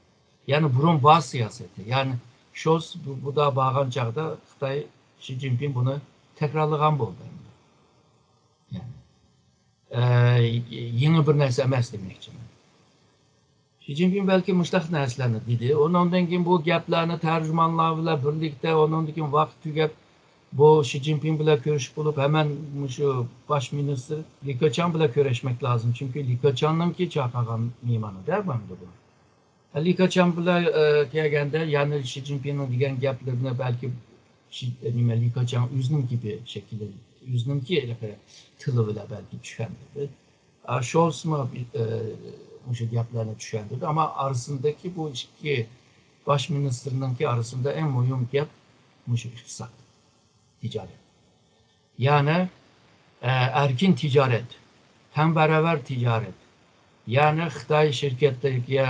يەنى بۇرۇن بار سىياسىتى. يەنى شولس بۇ، بۇدا بارغان چاغدا خىتاي، شى جىنپىڭ بۇنى تەكرارلىغان بولدى. يەنى، ئە، يېڭى بىر نەرسە ئەمەس دېمەكچىمەن. شى جىنپىڭ بەلكى مۇشۇنداق نەرسىلەرنى دېدى. ئۇنىڭدىن كېيىن بۇ گەپلەرنى تەرجىمانلار بىلەن بىرلىكتە، ئۇنىڭدىن كېيىن ۋاقىت تۈگەپ، بۇ شى جىنپىڭ بىلەن كۆرۈشۈپ بولۇپ، ھەمەن مۇشۇ باش مىنىستىر لى كېچياڭ بىلەن كۆرۈشمەك لازىم. چۈنكى لى كېچياڭنىڭكى چاقىرغان مېھمانى دە بۇ. لى كېچياڭ بىلەن، ئە، كەلگەندە، يەنى شى جىنپىڭنىڭ دېگەن گەپلىرىنى بەلكى شى، نېمە، لى كېچياڭ ئۆزىنىڭكى بىر شەكلى، ئۆزىنىڭكى تىلى بىلەن بەلكى چۈشەندۈردى. ئا، شولسمۇ، ئە، مۇشۇ گەپلەرنى چۈشەندۈردى. ئەمما ئارىسىندىكى بۇ ئىككى باش مىنىستىرنىڭكى ئارىسىندا ئەڭ مۇھىم گەپ مۇشۇ ئىقتىساد، تىجارەت. يەنى، ئە، ئەركىن تىجارەت، تەڭ باراۋەر تىجارەت. يەنى خىتاي شىركەتلىرىگە،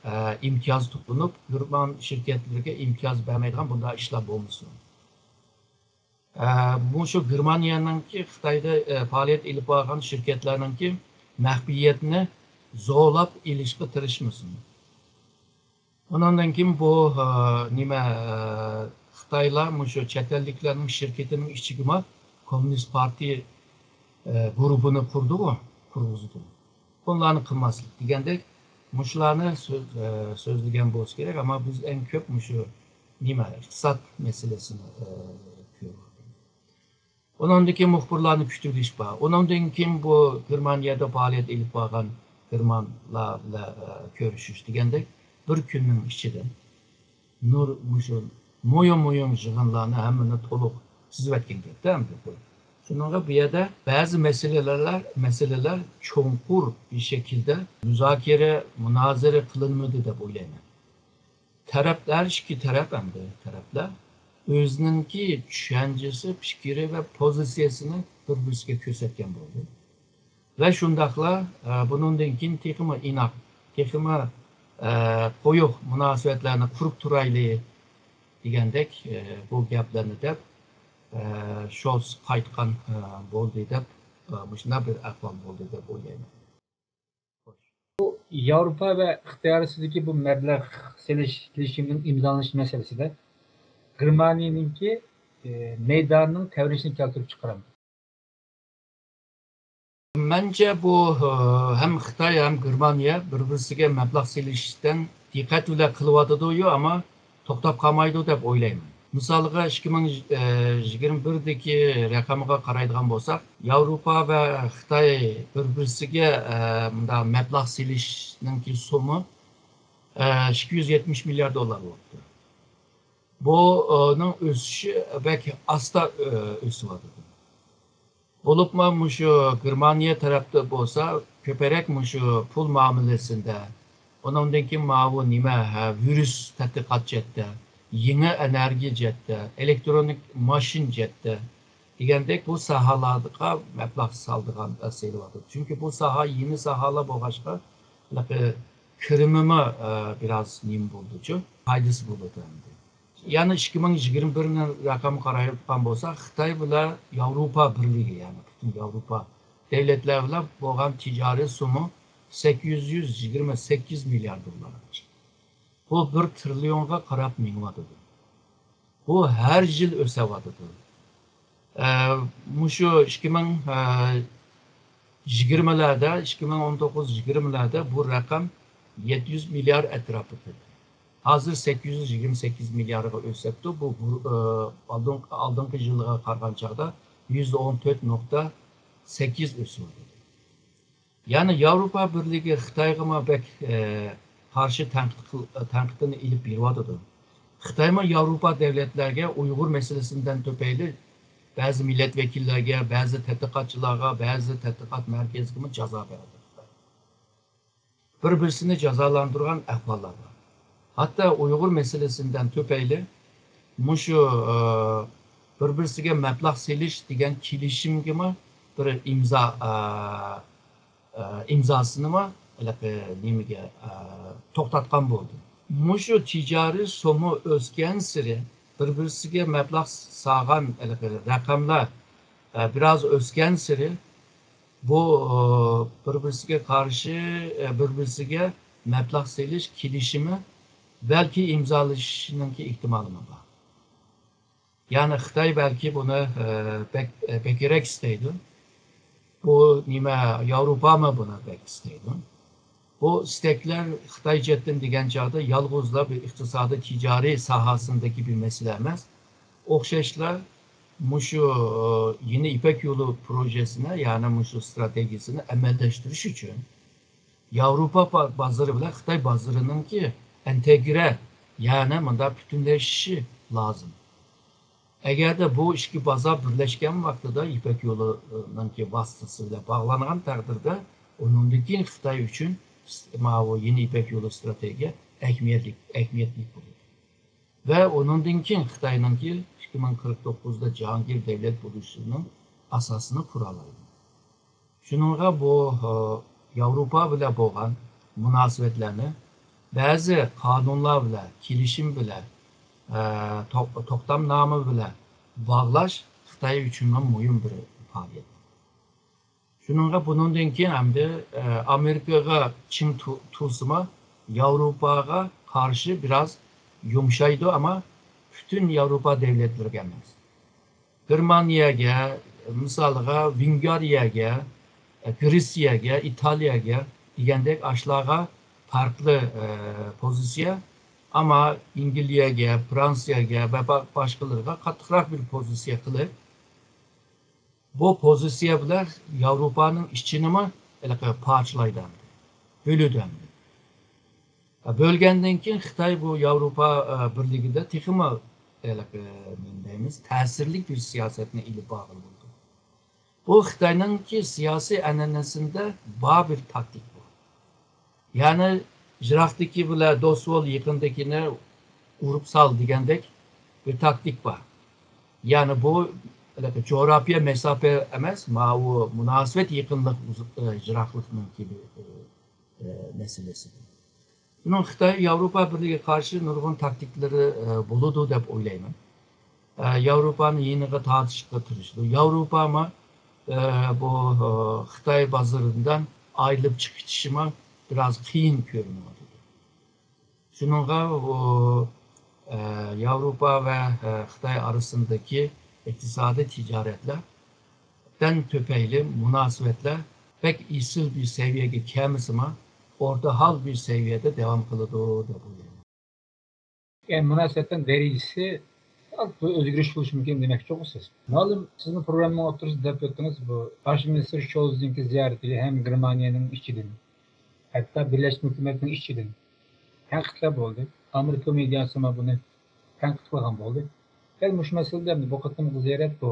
ئە، ئىمتىياز تونۇپ، گېرمان شىركەتلىرىگە ئىمتىياز بەرمەيدىغان بۇنداق ئىشلار بولمىسۇن. ئە، مۇشۇ گېرمانىيەنىڭكى خىتايدا، ئە، پائالىيەت ئېلىپ بارغان شىركەتلەرنىڭكى مەخپىيەتنى زورلاپ ئېلىشقا تىرىشمىسۇن. ئۇنىڭدىن كېيىن بۇ، ئە، نېمە، ئە، خىتايلار مۇشۇ چەت ئەللىكلەرنىڭ شىركىتىنىڭ ئىچىگىمۇ كوممۇنىست پارتىيە، ئە، گۇرۇپپىنى قۇردىغۇ، قۇرغۇزدى. بۇلارنى قىلماسلىق دېگەندەك، مۇشۇلارنى سۆز-، ئە، سۆزلىگەن بولسا كېرەك، ئەمما بىز ئەڭ كۆپ مۇشۇ نېمە، ئىقتىساد مەسىلىسىنى، ئە، كۆرۈۋاتىمىز. ئۇنىڭدىن كېيىن مۇخبىرلارنى كۈتۈۋېلىش بار. ئۇنىڭدىن كېيىن بۇ گېرمانىيەدە پائالىيەت ئېلىپ بارغان گېرمانلار بىلەن، ئە، كۆرۈشۈش دېگەندەك بىر كۈننىڭ ئىچىدە نۇر مۇشۇ مۇھىم، مۇھىم يىغىنلارنى ھەممىنى تولۇق تىزىۋەتكەن گەپتە ئەمدى بۇ. شۇنىڭغا بۇ يەردە بەزى مەسىلىلەر، مەسىلىلەر چوڭقۇر بىر شەكىلدە مۇزاكىرە، مۇنازىرە قىلىنمىدى دەپ ئويلايمەن. تەرەپلەر، ئىككى تەرەپ ئەمدى تەرەپلەر ئۆزىنىڭكى چۈشەنچىسى، پىكرى ۋە پوزىتسىيەسىنى بىر-بىرسىگە كۆرسەتكەن بولدى. ۋە شۇنداقلا، ئە، بۇنىڭدىن كېيىن تېخىمۇ ئىناق، تېخىمۇ، ئە، قويۇق مۇناسىۋەتلەرنى قۇرۇپ تۇرايلى دېگەندەك، ئە، بۇ گەپلەرنى دەپ، ئە، شولس قايتقان، ئە، بولدى دەپ، ئە، مۇشۇنداق بىر ئەھۋال بولدى دەپ ئويلايمەن. ياۋروپا ۋە خىتاي ئارىسىدىكى بۇ مەبلەغ سېلىش كېلىشىمىنىڭ ئىمزالىنىش مەسىلىسىدە گېرمانىيەنىڭكى، ئى، مەيدانىنىڭ تەۋرىنىشىنى كەلتۈرۈپ چىقىرامدۇ؟ مەنچە بۇ، ئى، ھەم خىتاي ھەم گېرمانىيە بىر-بىرسىگە مەبلەغ سېلىشتىن دىققەت بىلەن قىلىۋاتىدۇ، ئەمما توختاپ قالمايدۇ دەپ ئويلايمەن. مىسالغا، ئىككى مىڭ يىگىرمە بىردىكى رەقەمگە قارايدىغان بولساق، ياۋروپا ۋە خىتاي بىر-بىرسىگە، ئە، مۇنداق مەبلەغ سېلىشنىڭكى سومى، ئە، ئىككى يۈز يەتمىش مىليارد دوللار بوپتۇ. بۇنىڭ ئۆسۈشى بەك ئاستا، ئە، ئۆسۈۋاتىدۇ. بولۇپمۇ مۇشۇ گېرمانىيە تەرەپتە بولسا كۆپرەك مۇشۇ پۇل مۇئامىلىسىدە، ئۇنىڭدىن كېيىن ماۋۇ نېمە، ھە، ۋىرۇس تەتقىقات جەھەتتە، يېڭى ئېنېرگىيە جەھەتتە، ئېلېكترونىك ماشىنا جەھەتتە دېگەندەك بۇ ساھەلەرگە مەبلەغ سالىدىغان، سېلىۋاتىدۇ. چۈنكى بۇ ساھە يېڭى ساھەلەر بولغاچقا، ھېلىقى كىرىمىمۇ، ئە، بىراز نېمە بولىدۇچۇ، پايدىسى بولىدۇ ئەمدى. يەنى ئىككى مىڭ يىگىرمە بىرنى رەقەم قارايدىغان بولساق، خىتاي بىلەن ياۋروپا بىرلىكى، يەنى پۈتۈن ياۋروپا دۆلەتلەر بىلەن بولغان تىجارىي سوممۇ سەككىز يۈز يىگىرمە سەككىز مىليارد دوللارغا چىقتى. بۇ بىر تىرىليونغا قاراپ مېڭىۋاتىدۇ. بۇ ھەر يىل ئۆسۈۋاتىدۇ. ئە، مۇشۇ ئىككى مىڭ يىگىرمىلەردە، ئىككى مىڭ ئون توققۇز يىگىرمىلەردە بۇ رەقەم يەتتە يۈز مىليار ئەتراپىدا. ھازىر سەككىز يۈز يىگىرمە سەككىز مىليارغا ئۆسۈپتۇ. بۇ، بۇ، ئە، ئالدىن-، ئالدىنقى يىلغا قارىغان چاغدا يۈزدە ئون تۆت نۇقتا سەككىز ئۆسۈۋاتىدۇ. يەنى ياۋروپا بىرلىكى خىتايغىمۇ بەك، ئە، قارشى تەنقىد قىل-، تەنقىدىنى ئېلىپ بېرىۋاتىدۇ. خىتايمۇ ياۋروپا دۆلەتلەرگە ئۇيغۇر مەسىلىسىدىن تۆپەيلى بەزى مىللەت ۋەكىللەرگە، بەزى تەتقىقاتچىلارغا، بەزى تەتقىقات مەركەزىگىمۇ جازا بەردى. بىر-بىرسىنى جازالاندۇرغان ئەھۋاللار بار. ھەتتا ئۇيغۇر مەسىلىسىدىن تۆپەيلى مۇشۇ، ئە، بىر-بىرسىگە مەبلەغ سېلىش دېگەن كېلىشىمگىمۇ بىر ئىمزا، ئە، ئە، ئىمزاسىنىمۇ ھېلىقى نېمىگە، ئە، توختاتقان بولدى. مۇشۇ تىجارىي سوممۇ ئۆسكەنسېرى، بىر-بىرسىگە مەبلەغ سالغان ھېلىقى رەقەملەر، ئە، بىراز ئۆسكەنسېرى، بۇ، ئە، بىر-بىرسىگە قارشى، ئە، بىر-بىرسىگە مەبلەغ سېلىش كېلىشىمى بەلكى ئىمزالىشىشنىڭكى ئېھتىمالىمۇ بار. يەنى خىتاي بەلكى بۇنى، ئە، بەك، ئە، بەكرەك ئىستەيدۇ. بۇ نېمە، ياۋروپامۇ بۇنى بەك ئىستەيدۇ. بۇ ئىستەكلەر خىتاي جەھەتتىن دېگەن چاغدا يالغۇزلا بىر ئىقتىسادىي تىجارىي ساھەسىندىكى بىر مەسىلە ئەمەس. ئوخشاشلا مۇشۇ، ئە، يېڭى يىپەك يولى پروژېسىنى، يەنى مۇشۇ ئىستراتېگىيەسىنى ئەمەلىيلەشتۈرۈش ئۈچۈن ياۋروپا با-، بازىرى بىلەن خىتاي بازىرىنىڭكى ئىنتېگرە، يەنى مۇنداق پۈتۈنلىشىشى لازىم. ئەگەردە بۇ ئىككى بازار بىرلەشكەن ۋاقتىدا يىپەك يولىنىڭكى ۋاسىتىسى بىلەن باغلانغان تەقدىردە، ئۇنىڭدىن كېيىن خىتاي ئۈچۈن ماۋۇ يېڭى يىپەك يولى ئىستراتېگىيە ئەھمىيەتلىك، ئەھمىيەتلىك بولىدۇ. ۋە ئۇنىڭدىن كېيىن خىتاينىڭكى ئىككى مىڭ قىرىق توققۇزدا جاھانگىر دۆلەت بولۇشىنىڭ ئاساسىنى قۇرالايدۇ. شۇنىڭغا بۇ، ئە، ياۋروپا بىلەن بولغان مۇناسىۋەتلەرنى بەزى قانۇنلار بىلەن، كېلىشىم بىلەن، ئە، تو-، توختامنامە بىلەن باغلاش خىتاي ئۈچۈنمۇ مۇھىم بىر پائالىيەت. شۇنىڭغا بۇنىڭدىن كېيىن ئەمدى، ئە، ئامېرىكىغا چىڭ تۇ-، تۇرسىمۇ، ياۋروپاغا قارشى بىراز يۇمشايدۇ، ئەمما پۈتۈن ياۋروپا دۆلەتلىرىگە ئەمەس. گېرمانىيەگە، مىسالغا، ۋېنگرىيەگە، گرېتسىيەگە، ئىتالىيەگە دېگەندەك ئاشۇلارغا پەرقلىق، ئە، پوزىتسىيە. ئەمما ئەنگلىيەگە، فرانسىيەگە ۋە با-، باشقىلىرىغا قاتتىقراق بىر پوزىتسىيە قىلىپ، بۇ پوزىتسىيە بىلەن ياۋروپانىڭ ئىچىنىمۇ ھېلىقى پارچىلايدۇ ئەمدى، بۆلىدۇ ئەمدى. بۆلگەندىن كېيىن خىتاي بۇ ياۋروپا، ئە، بىرلىكىدە تېخىمۇ ھېلىقى، نېمە دەيمىز، تەسىرلىك بىر سىياسەتنى ئېلىپ بارغىلى بولىدۇ. بۇ خىتاينىڭكى سىياسىي ئەنئەنىسىدە بار بىر تاكتىك بۇ. يەنى يىراقتىكى بىلەن دوست بول، يېقىندىكىنى ئۇرۇپ سال دېگەندەك بىر تاكتىك بار. يەنى بۇ جۇغراپىيە مەساپە ئەمەس، ماۋۇ مۇناسىۋەت يېقىنلىق، ئۇزۇق، ئە، يىراقلىقنىڭكى بىر، ئە، ئە، مەسىلىسى. بۇنىڭ خىتاي ياۋروپا بىرلىكىگە قارشى نۇرغۇن تاكتىكىلىرى، ئە، بولىدۇ دەپ ئويلايمەن. ئە، ياۋروپانى يېنىغا تارتىشقا تىرىشىدۇ. ياۋروپامۇ، ئە، بۇ، ئە، خىتاي بازىرىدىن ئايرىلىپ چىقىشىمۇ بىراز قىيىن كۆرۈنۈۋاتىدۇ. شۇنىڭغا بۇ، ئە، ياۋروپا ۋە، ئە، خىتاي ئارىسىندىكى ئىقتىسادىي تىجارەتلەردىن تۆپەيلى مۇناسىۋەتلەر بەك ئېسىل بىر سەۋىيەگە كەلمىسىمۇ، ئورتاھال بىر سەۋىيەدە داۋام قىلىدۇ دەپ ئويلايمەن. يەنى مۇناسىۋەتنىڭ دەرىجىسى بىر ئۆزگىرىش بولۇشى مۇمكىن دېمەكچىغۇ سىز. مۇئەللىم، سىزنىڭ پروگراممىنىڭ ئوتتۇرىسىدا دەپ ئۆتتىڭىز، بۇ باش مىنىستىر شولزنىڭكى زىيارىتى ھەم گېرمانىيەنىڭ ئىچىدىن، ھەتتا بىرلەشمە ھۆكۈمەتنىڭ ئىچىدىن تەنقىدلەر بولدى. ئامېرىكا مېدىياسىمۇ بۇنى تەنقىد قىلغان بولدى. دەل مۇشۇ مەسىلىدە بۇ قېتىمقى زىيارەت بۇ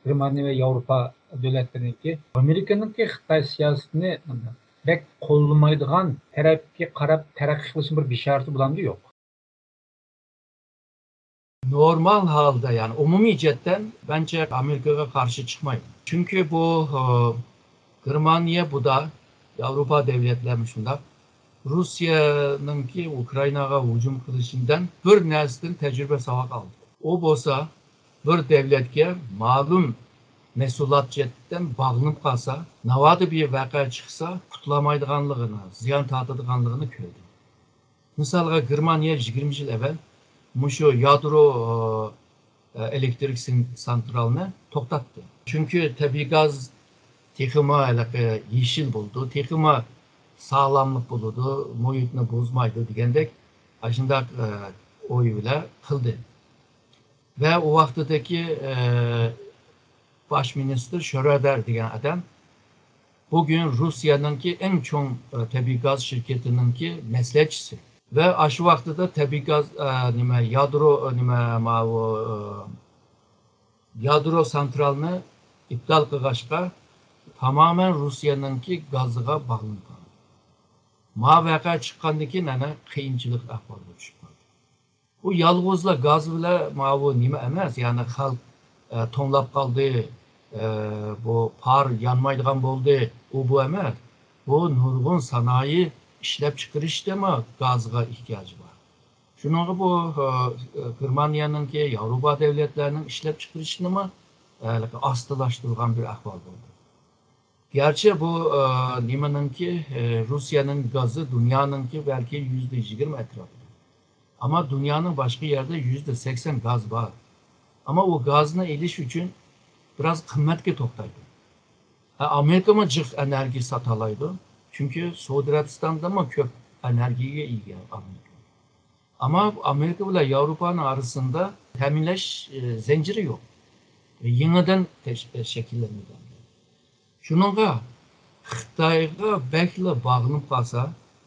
گېرمانىيە ۋە ياۋروپا دۆلەتلىرىنىڭكى، ئامېرىكىنىڭكى خىتاي سىياسىتىنى بەك قوللىمايدىغان تەرەپكە قاراپ تەرەققىي قىلىشنىڭ بىر بېشارىتى بولامدۇ؟ يوق. نورمال ھالدا، يەنى ئومۇمىي جەھەتتىن مەنچە ئامېرىكىغا قارشى چىقمايمەن. چۈنكى بۇ، ئە، گېرمانىيە، بۇدا، ياۋروپا دۆلەتلەرمۇ شۇنداق. روسىيەنىڭكى ئۇكرائىناغا ھۇجۇم قىلىشىدىن بىر نەرسىدىن تەجرىبە ساۋاق ئالدى. ئۇ بولسا بىر دۆلەتكە مەلۇم مەھسۇلات جەھەتتىن باغلىنىپ قالسا، ناۋادا بىر ۋەقە چىقسا، قۇتۇلالمايدىغانلىقىنى، زىيان تارتىدىغانلىقىنى كۆردى. مىسالغا، گېرمانىيە يىگىرمە يىل ئەۋۋەل مۇشۇ يادرو، ئە، ئېلېكتىرىك سىن-، سانترالنى توختاتتى. چۈنكى تەبىئىي گاز تېخىمۇ ھېلىقى يېشىل بولىدۇ، تېخىمۇ ساغلاملىق بولىدۇ، مۇھىتنى بۇزمايدۇ دېگەندەك ئاشۇنداق، ئە، ئوي بىلەن قىلدى. ۋە ئۇ ۋاقتىدىكى، ئە، باش مىنىستىر شرۆدېر دېگەن ئادەم بۈگۈن روسىيەنىڭكى ئەڭ چوڭ، ئە، تەبىئىي گاز شىركىتىنىڭكى مەسلىھەتچىسى. ۋە ئاشۇ ۋاقتىدا تەبىئىي گاز، ئە، نېمە، يادرو، ئە، نېمە، ماۋۇ، ئە، يادرو سانترالنى ئىپتال قىلغاچقا، تامامەن روسىيەنىڭكى گازىغا باغلىنىپ قالدى. ما ۋەقە چىققاندىن كېيىن، ئەنە، قىيىنچىلىق ئەھۋالغا چۈشۈپ قالدى. بۇ يالغۇزلا گاز بىلەن ماۋۇ نېمە ئەمەس، يەنى خەلق، ئە، توڭلاپ قالدى، ئە، بۇ پار يانمايدىغان بولدى، ئۇ بۇ ئەمەس. بۇ نۇرغۇن سانائىي ئىشلەپچىقىرىشتىمۇ گازغا ئېھتىياجى بار. شۇنىڭغا بۇ، ئە، گېرمانىيەنىڭكى، ياۋروپا دۆلەتلەرنىڭ ئىشلەپچىقىرىشىنىمۇ، ئە، ئاستىلاشتۇرغان بىر ئەھۋال بولدى. گەرچە بۇ، ئە، نېمىنىڭكى، ئە، روسىيەنىڭ گازى دۇنيانىڭكى بەلكى يۈزدە يىگىرمە ئەتراپىدا. ئەمما دۇنيانىڭ باشقا يەردە يۈزدە سەكسەن گاز بار. ئەمما ئۇ گازنى ئېلىش ئۈچۈن بىراز قىممەتكە توختايدۇ. ھە، ئامېرىكىمۇ جىق ئېنېرگىيە ساتالايدۇ. چۈنكى سئۇدى ئەرەبىستاندىنمۇ كۆپ ئېنېرگىيەگە ئىگە ئامېرىكا. ئەمما ئامېرىكا بىلەن ياۋروپانىڭ ئارىسىدا تەمىنلەش، ئە، زەنجىرى يوق. يېڭىدىن تەش-، شەكىللەنمىگەن. شۇنىڭغا خىتايغا بەكلا باغلىنىپ قالسا،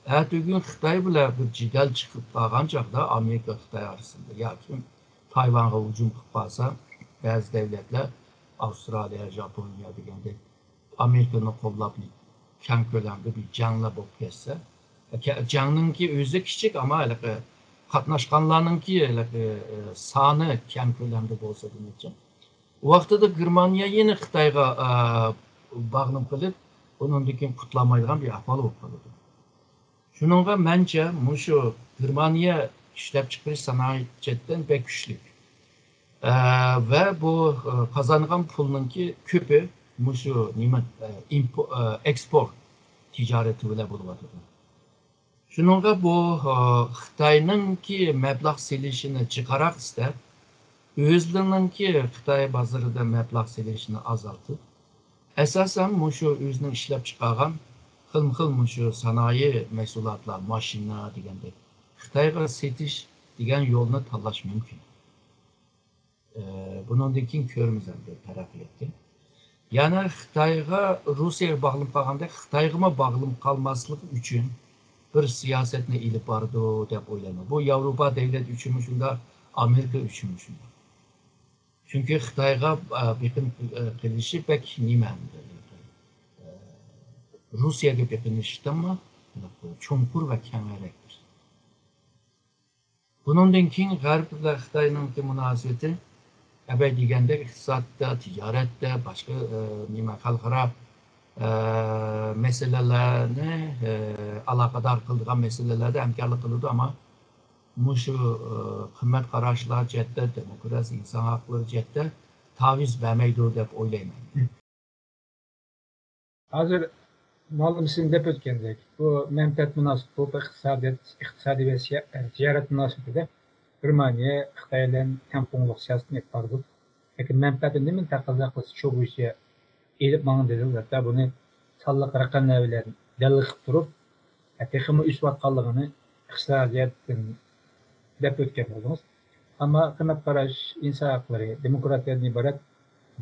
ئەتىگۈن خىتاي بىلەن بىر جېدەل چىقىپ قالغان چاغدا ئامېرىكا خىتاي ئارىسىدا ياكى تايۋانغا ھۇجۇم قىلىپ قالسا، بەزى دۆلەتلەر، ئاۋسترالىيە، ياپونىيە دېگەندەك، ئامېرىكىنى قوللاپ كەڭ كۆلەمدە بىر جەڭلەر بولۇپ كەتسە، كە-، جەڭنىڭكى ئۆزى كىچىك، ئەمما ھېلىقى قاتناشقانلارنىڭكى ھېلىقى، ئە، سانى كەڭ كۆلەمدە بولسا دېمەكچى. ئۇ ۋاقتىدا گېرمانىيە يەنە خىتايغا، ئە، باغلىنىپ قېلىپ، ئۇنىڭدىن كېيىن قۇتۇلالمايدىغان بىر ئەھۋال بولۇپ قالىدۇ. شۇنىڭغا مەنچە مۇشۇ گېرمانىيە ئىشلەپچىقىرىش سانائەت جەھەتتىن بەك كۈچلۈك. ئە، ۋە بۇ، ئە، قازانغان پۇلنىڭكى كۆپى مۇشۇ نېمە، ئە، ئىمپو-، ئە، ئېكسپورت تىجارىتى بىلەن بولۇۋاتىدۇ. شۇنىڭغا بۇ، ئە، خىتاينىڭكى مەبلەغ سېلىشىنى جىقراق ئىستەپ، ئۆزلىرىنىڭكى خىتاي بازىرىدا مەبلەغ سېلىشىنى ئازالتىپ، ئاساسەن مۇشۇ ئۆزىنىڭ ئىشلەپچىقارغان خىلمۇ خىل مۇشۇ سانائىي مەھسۇلاتلار، ماشىنا دېگەندەك، خىتايغا سېتىش دېگەن يولنى تاللاش مۇمكىن. ئە، بۇنىڭدىن كېيىن كۆرىمىز ئەمدى تەرەققىياتنى. يەنى خىتايغا، روسىيەگە باغلىنىپ قالغاندەك، خىتايغىمۇ باغلىنىپ قالماسلىق ئۈچۈن بىر سىياسەتنى ئېلىپ بارىدۇ دەپ ئويلايمەن. بۇ ياۋروپا دۆلەت ئۈچۈنمۇ شۇنداق، ئامېرىكا ئۈچۈنمۇ شۇنداق. چۈنكى خىتايغا، ئە، بېقىنىپ، ئە، قېلىشى بەك نېمە ئەمدى، ئە، روسىيەگە بېقىنىشتىنمۇ چوڭقۇر ۋە كەڭرەكتۇر. بۇنىڭدىن كېيىن غەرب بىلەن خىتاينىڭكى مۇناسىۋىتى ئەبەي دېگەندەك ئىقتىسادتا، تىجارەتتە، باشقا، ئە، نېمە، خەلقئارا، ئە، مەسىلىلەرنى، ئە، ئالاقىدار قىلىدىغان مەسىلىلەردە ھەمكارلىق قىلىدۇ، ئەمما مۇشۇ، ئە، قىممەت قاراشلار جەھەتتە، دېموكراتىيە، ئىنسان ھەقلىرى جەھەتتە تاۋۇز بەرمەيدۇ دەپ ئويلايمەن. ھازىر مۇئەللىم سىزنىڭ دەپ ئۆتكەندەك، بۇ مەنپەئەت مۇناسىۋىتى، بۇ ئىقتىسادىيەت، ئىقتىسادىي ۋە سىيا-، تىجارەت مۇناسىۋىتىدە گېرمانىيە خىتاي بىلەن تەڭپۇڭلۇق سىياسىتىنى ئېلىپ بارىدۇ. لېكىن مەنپەئەتى نېمىنى تەقەززا قىلسا، شۇ بويىچە ئېلىپ ماڭىدۇ. ھەتتا بۇنى سانلىق رەقەملەر بىلەن دەلىل قىلىپ تۇرۇپ، تېخىمۇ ئۆسۈۋاتقانلىقىنى ئىقتىسادىيەتتىن دەپ ئۆتكەن بولدىڭىز. ئەمما قىممەت قاراش، ئىنسان ھەقلىرى، دېموكراتىيەدىن ئىبارەت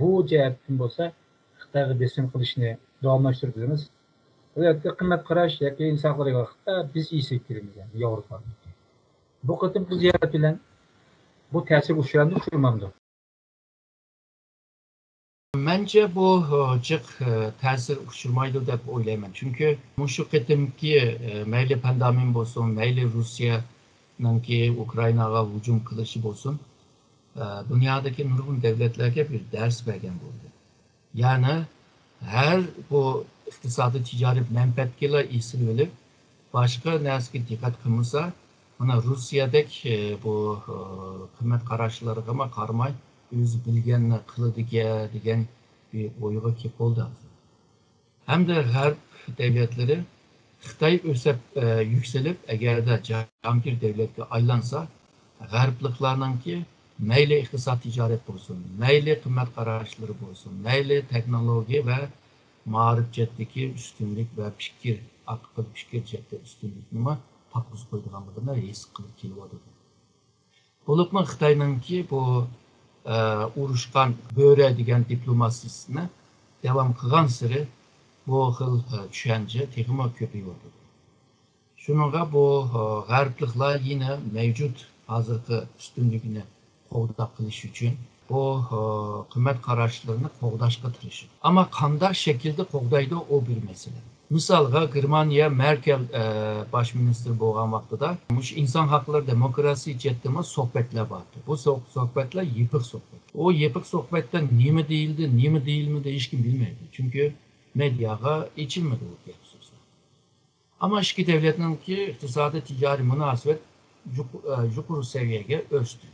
بۇ جەھەتتىن بولسا خىتايغا بېسىم قىلىشنى داۋاملاشتۇرىدۇ دەيمىز. ئەلۋەتتە، قىممەت قاراش ياكى ئىنسان ھەقلىرىغا خىتاي بىز ئېسىپ كېلىمىز، يەنى ياۋروپا. بۇ قېتىمقى زىيارەت بىلەن بۇ تەسىرگە ئۇچرامدۇ، ئۇچرىمامدۇ؟ مەنچە بۇ، ئە، جىق، ئە، تەسىر ئۇچرىمايدۇ دەپ ئويلايمەن. چۈنكى مۇشۇ قېتىمقى، ئە، مەيلى پاندېمىيە بولسۇن، مەيلى روسىيەنىڭكى ئۇكرائىناغا ھۇجۇم قىلىشى بولسۇن، ئە، دۇنيادىكى نۇرغۇن دۆلەتلەرگە بىر دەرس بەرگەن بولدى. يەنى ھەر بۇ ئىقتىسادىي تىجارىي مەنپەئەتكىلا ئېسىلىۋېلىپ، باشقا نەرسىگە دىققەت قىلمىسا، مانا روسىيەدەك، ئە، بۇ، ئە، قىممەت قاراشلىرىغىمۇ قارىماي، ئۆزى بىلگەننى قىلىدىكەن دېگەن بىر ئويغا كېلىپ بولدى ھازىر. ھەمدە غەرب دەۋلەتلىرى خىتاي ئۆسۈپ، ئە، يۈكسىلىپ، ئەگەردە جاھانگىر دەۋلەتكە ئايلانسا، غەربلىكلارنىڭكى مەيلى ئىقتىساد، تىجارەت بولسۇن، مەيلى قىممەت قاراشلىرى بولسۇن، مەيلى تېخنولوگىيە ۋە مائارىپ جەھەتتىكى ئۈستۈنلۈك ۋە پىكىر، ئاقىل پىكىر جەھەتتە ئۈستۈنلۈكنىمۇ تاپقۇزۇپ قويىدىغانلىقىنى ھېس قىلىپ كېلىۋاتىدۇ. بولۇپمۇ خىتاينىڭكى بۇ، ئە، ئۇرۇشقان بۆرە دېگەن دىپلوماتىيىسىنى داۋام قىلغانسېرى بۇ خىل، ئە، چۈشەنچە تېخىمۇ كۆپىيىۋاتىدۇ. شۇنىڭغا بۇ، ئە، غەربلىكلار يەنە مەۋجۇت ھازىرقى ئۈستۈنلۈكنى قوغداپ قېلىش ئۈچۈن بۇ، ئە، قىممەت قاراشلىرىنى قوغداشقا تىرىشىدۇ. ئەمما قانداق شەكىلدە قوغدايدۇ، ئۇ بىر مەسىلە. مىسالغا، گېرمانىيە مەركەل، ئە، باش مىنىستىر بولغان ۋاقتىدا مۇشۇ ئىنسان ھەقلىرى، دېموكراتىيە جەھەتتىمۇ سۆھبەتلەر بار ئىدى. بۇ سۆ-، سۆھبەتلەر يېپىق سۆھبەت. ئۇ يېپىق سۆھبەتتە نېمە دېيىلدى، نېمە دېيىلمىدى، ھېچكىم بىلمەيدۇ. چۈنكى مېدىياغا ئېچىلمىدى ئۇ گەپ سۆزلەر. ئەمما ئىككى دۆلەتنىڭكى ئىقتىسادىي تىجارىي مۇناسىۋەت يۇق-، ئە، يۇقىرى سەۋىيەگە ئۆستى.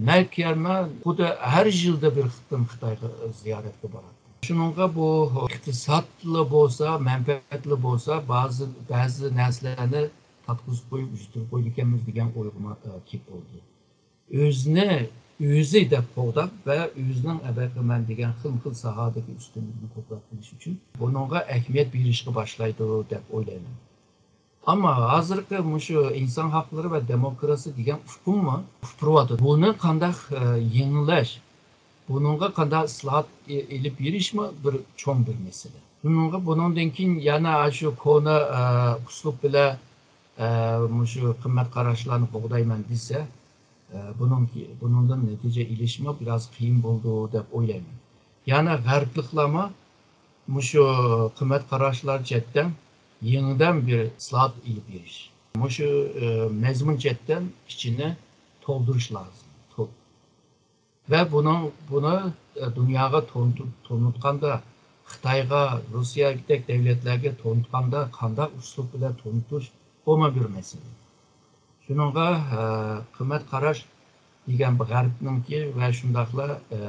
مەركەلمۇ خۇددى ھەر يىلدا بىر قېتىم خىتايغا زىيارەتكە باراتتى. شۇنىڭغا بۇ ئىقتىسادلا بولسا، مەنپەئەتلا بولسا، بەزى، بەزى نەرسىلەرنى تارتقۇزۇپ قويۇپ، ئۈزدۈرۈپ قويىدىكەنمىز دېگەن ئويغىمۇ، ئە، كېلىپ بولدى. ئۆزىنى ئۆزى دەپ قوغداپ ۋە ئۆزىنىڭ ئەبەقىمەن دېگەن خىلمۇخىل ساھەدىكى ئۈستۈنلۈكنى قوغداپ قېلىش ئۈچۈن بۇنىڭغا ئەھمىيەت بېرىشكە باشلايدۇ دەپ ئويلايمەن. ئەمما ھازىرقى مۇشۇ ئىنسان ھەقلىرى ۋە دېموكراتىيە دېگەن ئۇقۇممۇ ئۇقۇپ تۇرۇۋاتىدۇ. بۇنى قانداق، ئە، يېڭىلاش، بۇنىڭغا قانداق ئىسلاھات ئېلىپ بېرىشمۇ بىر چوڭ بىر مەسىلە. شۇنىڭغا بۇنىڭدىن كېيىن يەنە شۇ كونا، ئە، ئۇسلۇب بىلەن، ئە، مۇشۇ قىممەت قاراشلارنى قوغدايمەن دېسە، ئە، بۇنىڭكى، بۇنىڭدىن نەتىجە ئېلىشمۇ بىراز قىيىن بولىدۇ دەپ ئويلايمەن. يەنە غەربلىكلارمۇ مۇشۇ قىممەت قاراشلار جەھەتتىن يېڭىدىن بىر ئىسلاھات ئېلىپ بېرىش، مۇشۇ، ئە، مەزمۇن جەھەتتىن ئىچىنى تولدۇرۇش لازىم. تول-، ۋە بۇنىڭ، بۇنى، ئە، دۇنياغا تونۇتۇپ، تونۇتقاندا، خىتايغا، روسىيەدەك دەۋلەتلەرگە تونۇتقاندا قانداق ئۇسلۇب بىلەن تونۇتۇش، بۇمۇ بىر مەسىلە. شۇنىڭغا، ئە، قىممەت قاراش دېگەن بۇ غەربنىڭكى ۋە شۇنداقلا، ئە،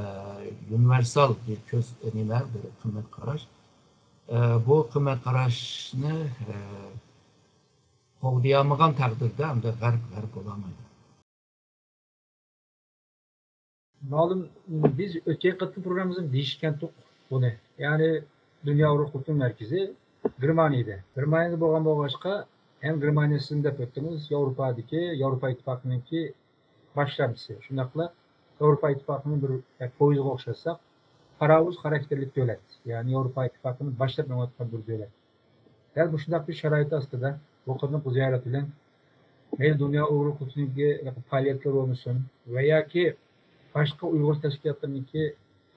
ئۇنىۋېرسال بىر كۆز، نېمە، بىر قىممەت قاراش. ئە، بۇ قىممەت قاراشنى، ئە، قوغدىيالمىغان تەقدىردە، ئەمدى غەرب غەرب بولالمايدۇ. مەلۇم، بىز ئۆتكەن قېتىم پروگراممىمىزدا دېيىشكەنتۇق بۇنى. يەنى دۇنيا ئۇيغۇر قۇرۇلتىيى مەركىزى گېرمانىيەدە. گېرمانىيەدە بولغان بولغاچقا، ھەم گېرمانىيە سىزمۇ دەپ ئۆتتىڭىز، ياۋروپادىكى، ياۋروپا ئىتتىپاقىنىڭكى باشلامچىسى. شۇنداقلا ياۋروپا ئىتتىپاقىنىڭ بىر، يا، پويىزىغا ئوخشاتساق، پاراۋۇز خاراكتېرلىك دۆلەت. يەنى ياۋروپا ئىتتىپاقىنى باشلاپ مېڭىۋاتقان بىر دۆلەت. دەل مۇشۇنداق بىر شارائىت ئاستىدا بۇ قېتىمقى زىيارەت بىلەن مەيلى دۇنيا ئۇيغۇر قۇرۇلتىيىنىڭكى پائالىيەتلىرى بولمىسۇن ۋە ياكى باشقا ئۇيغۇر تەشكىلاتلىرىنىڭكى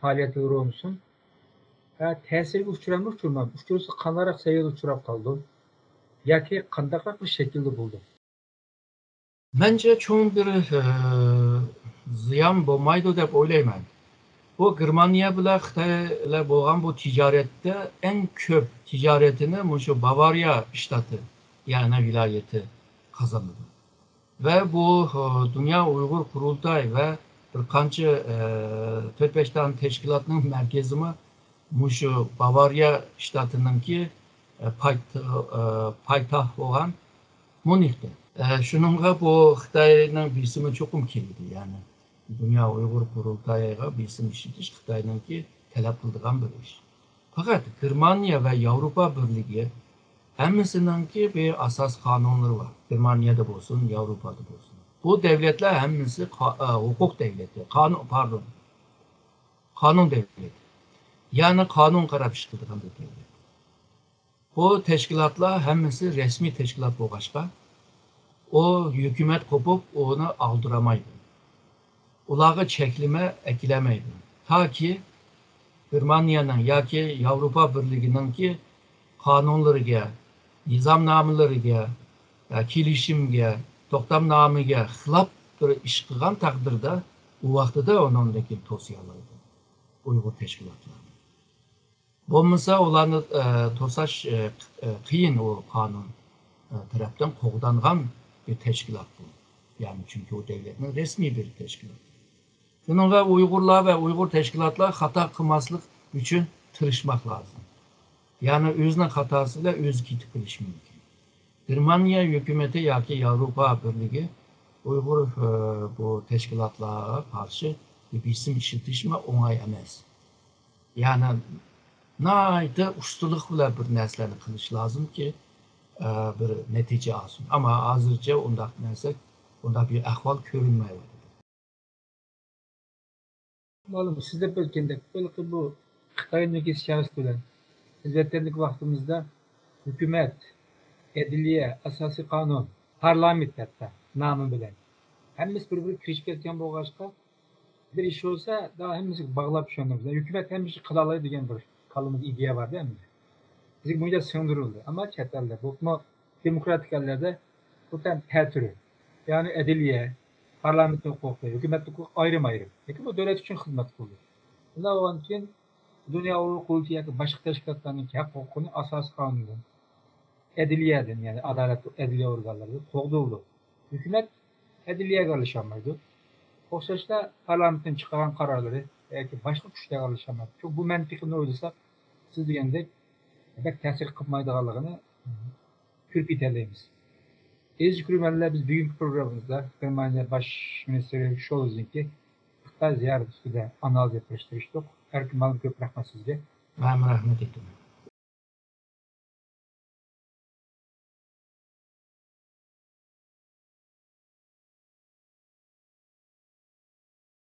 پائالىيەتلىرى بولمىسۇن، ھە، تەسىرگە ئۇچرامدۇ، ئۇچرىمامدۇ؟ ئۇچرىسا قانداقراق سەۋىيەدە ئۇچراپ قالىدۇ؟ ياكى قانداقراق بىر شەكىلدە بولىدۇ؟ مەنچە چوڭ بىر، ئە، زىيان بولمايدۇ دەپ ئويلايمەن. بۇ گېرمانىيە بىلەن خىتاي بىلەن بولغان بۇ تىجارەتتە ئەڭ كۆپ تىجارىتىنى مۇشۇ باۋارىيە شتاتى، يەنى ۋىلايىتى قازانىدۇ. ۋە بۇ، ئە، دۇنيا ئۇيغۇر قۇرۇلتايى ۋە بىر قانچە، ئە، تۆت-بەش دانە تەشكىلاتنىڭ مەركىزىمۇ مۇشۇ باۋارىيە شتاتىنىڭكى، ئە، پايت-، ئە، پايتەخت بولغان مۇنىختا. ئە، شۇنىڭغا بۇ خىتاينىڭ بېسىمى چوقۇم كېلىدۇ، يەنى دۇنيا ئۇيغۇر قۇرۇلتايىغا بېسىم ئىشلىتىش خىتاينىڭكى تەلەپ قىلىدىغان بىر ئىش. پەقەت گېرمانىيە ۋە ياۋروپا بىرلىكى ھەممىسىنىڭكى بىر ئاساس قانۇنلىرى بار. گېرمانىيەدە بولسۇن، ياۋروپادا بولسۇن. بۇ دەۋلەتلەر ھەممىسى قا-، ئە، ھوقۇق دەۋلىتى، قانۇن، پاردون، قانۇن دەۋلىتى. يەنى قانۇن قاراپ ئىش قىلىدىغان بىر دەۋلەت. بۇ تەشكىلاتلار ھەممىسى رەسمىي تەشكىلات بولغاچقا، ئۇ ھۆكۈمەت قوپۇپ، ئۇنى ئالدىرىمايدۇ. ئۇلارغا چەكلىمە ئەكىلەلمەيدۇ. تاكى گېرمانىيەنىڭ ياكى ياۋروپا بىرلىكىنىڭكى قانۇنلىرىگە، نىزامنامىلىرىگە، يا كېلىشىمگە، توختامنامىگە خىلاپ بىر ئىش قىلغان تەقدىردە، ئۇ ۋاقتىدا ئۇنىڭدىن كېيىن توسىيالايدۇ ئۇيغۇر تەشكىلاتلارنى. بولمىسا ئۇلارنى، ئە، توساش، ئە، ئە، قىيىن ئۇ قانۇن. ئە، تەرەپتىن قوغدانغان بىر تەشكىلات بۇ. يەنى چۈنكى ئۇ دۆلەتنىڭ رەسمىي بىر تەشكىلاتى. شۇنىڭغا ئۇيغۇرلار ۋە ئۇيغۇر تەشكىلاتلار خاتا قىلماسلىق ئۈچۈن تىرىشماق لازىم. يەنى ئۆزىنىڭ خاتاسى بىلەن ئۆزى كېتىپ قېلىشى مۇمكىن. گېرمانىيە ھۆكۈمىتى ياكى ياۋروپا بىرلىكى ئۇيغۇر، ئە، بۇ تەشكىلاتلارغا قارشى بىر بېسىم ئىشلىتىشمۇ ئوڭاي ئەمەس. يەنى ناھايىتى ئۇستىلىق بىلەن بىر نەرسىلەرنى قىلىش لازىمكى، ئە، بىر نەتىجە ئالسۇن. ئەمما ھازىرچە ئۇنداق نەرسە، ئۇنداق بىر ئەھۋال كۆرۈنمەيۋاتىدۇ. مەلۇم، سىز دەپ ئۆتكەندەك، ھېلىقى بۇ خىتاينىڭكى سىياسىتى بىلەن بىز ۋەتەندىكى ۋاقتىمىزدا ھۆكۈمەت، ئەدلىيە، ئاساسىي قانۇن، پارلامېنت ھەتتا نامى بىلەن ھەممىسى بىر-بىرىگە كىرىشىپ كەتكەن بولغاچقا، بىر ئىش بولسا، داۋا ھەممىسىگە باغلاپ چۈشەندۇرىمىز. ھۆكۈمەت ھەممە ئىشنى قىلالايدۇ دېگەن بىر كاللىمىزدا ئىدىيە بار-دە ئەمدى. بىزگە بۇ يەردە سىڭدۈرۈلدى. ئەمما چەت ئەلدە، بولۇپمۇ دېموكراتىك ئەللەردە بۇ تەن تەتۈرى، يەنى ئەدلىيە، پارلامېنت ھوقۇقى، ھۆكۈمەت ھوقۇقى ئايرىم-ئايرىم. لېكىن بۇ دۆلەت ئۈچۈن خىزمەت قىلىدۇ. شۇنداق بولغاندىكىن، دۇنيا ھوقۇقى بويىچە ياكى باشقا تەشكىلاتلارنىڭكى ھەق ھوقۇقىنى ئاساسىي قانۇندىن، ئەدلىيەدىن، يەنى ئادالەت، ئەدلىيە ئورگانلىرىدىن قوغدىلىدۇ. ھۆكۈمەت ئەدلىيەگە ئارىلىشالمايدۇ. ئوخشاشلا پارلامېنتتىن چىقارغان قارارلىرى ياكى باشقا كۈچلەرگە ئارىلىشالمايدۇ. چۈنكى بۇ مەنتىقىنى ئويلىساق، سىز دېگەندەك بەك تەسىر قىلمايدىغانلىقىنى كۆرۈپ يېتەلەيمىز. ئەزىز كۆرۈرمەنلەر، بىز بۈگۈنكى پروگراممىمىزدا گېرمانىيە باش مىنىستىرى شولزنىڭكى خىتاي زىيارىتى ئۈستىدە ئانالىز ئېلىپ بېرىشقا تىرىشتۇق. ئەركىن مۇئەللىم، كۆپ رەھمەت سىزگە. مەنمۇ رەھمەت ئېيتىمەن.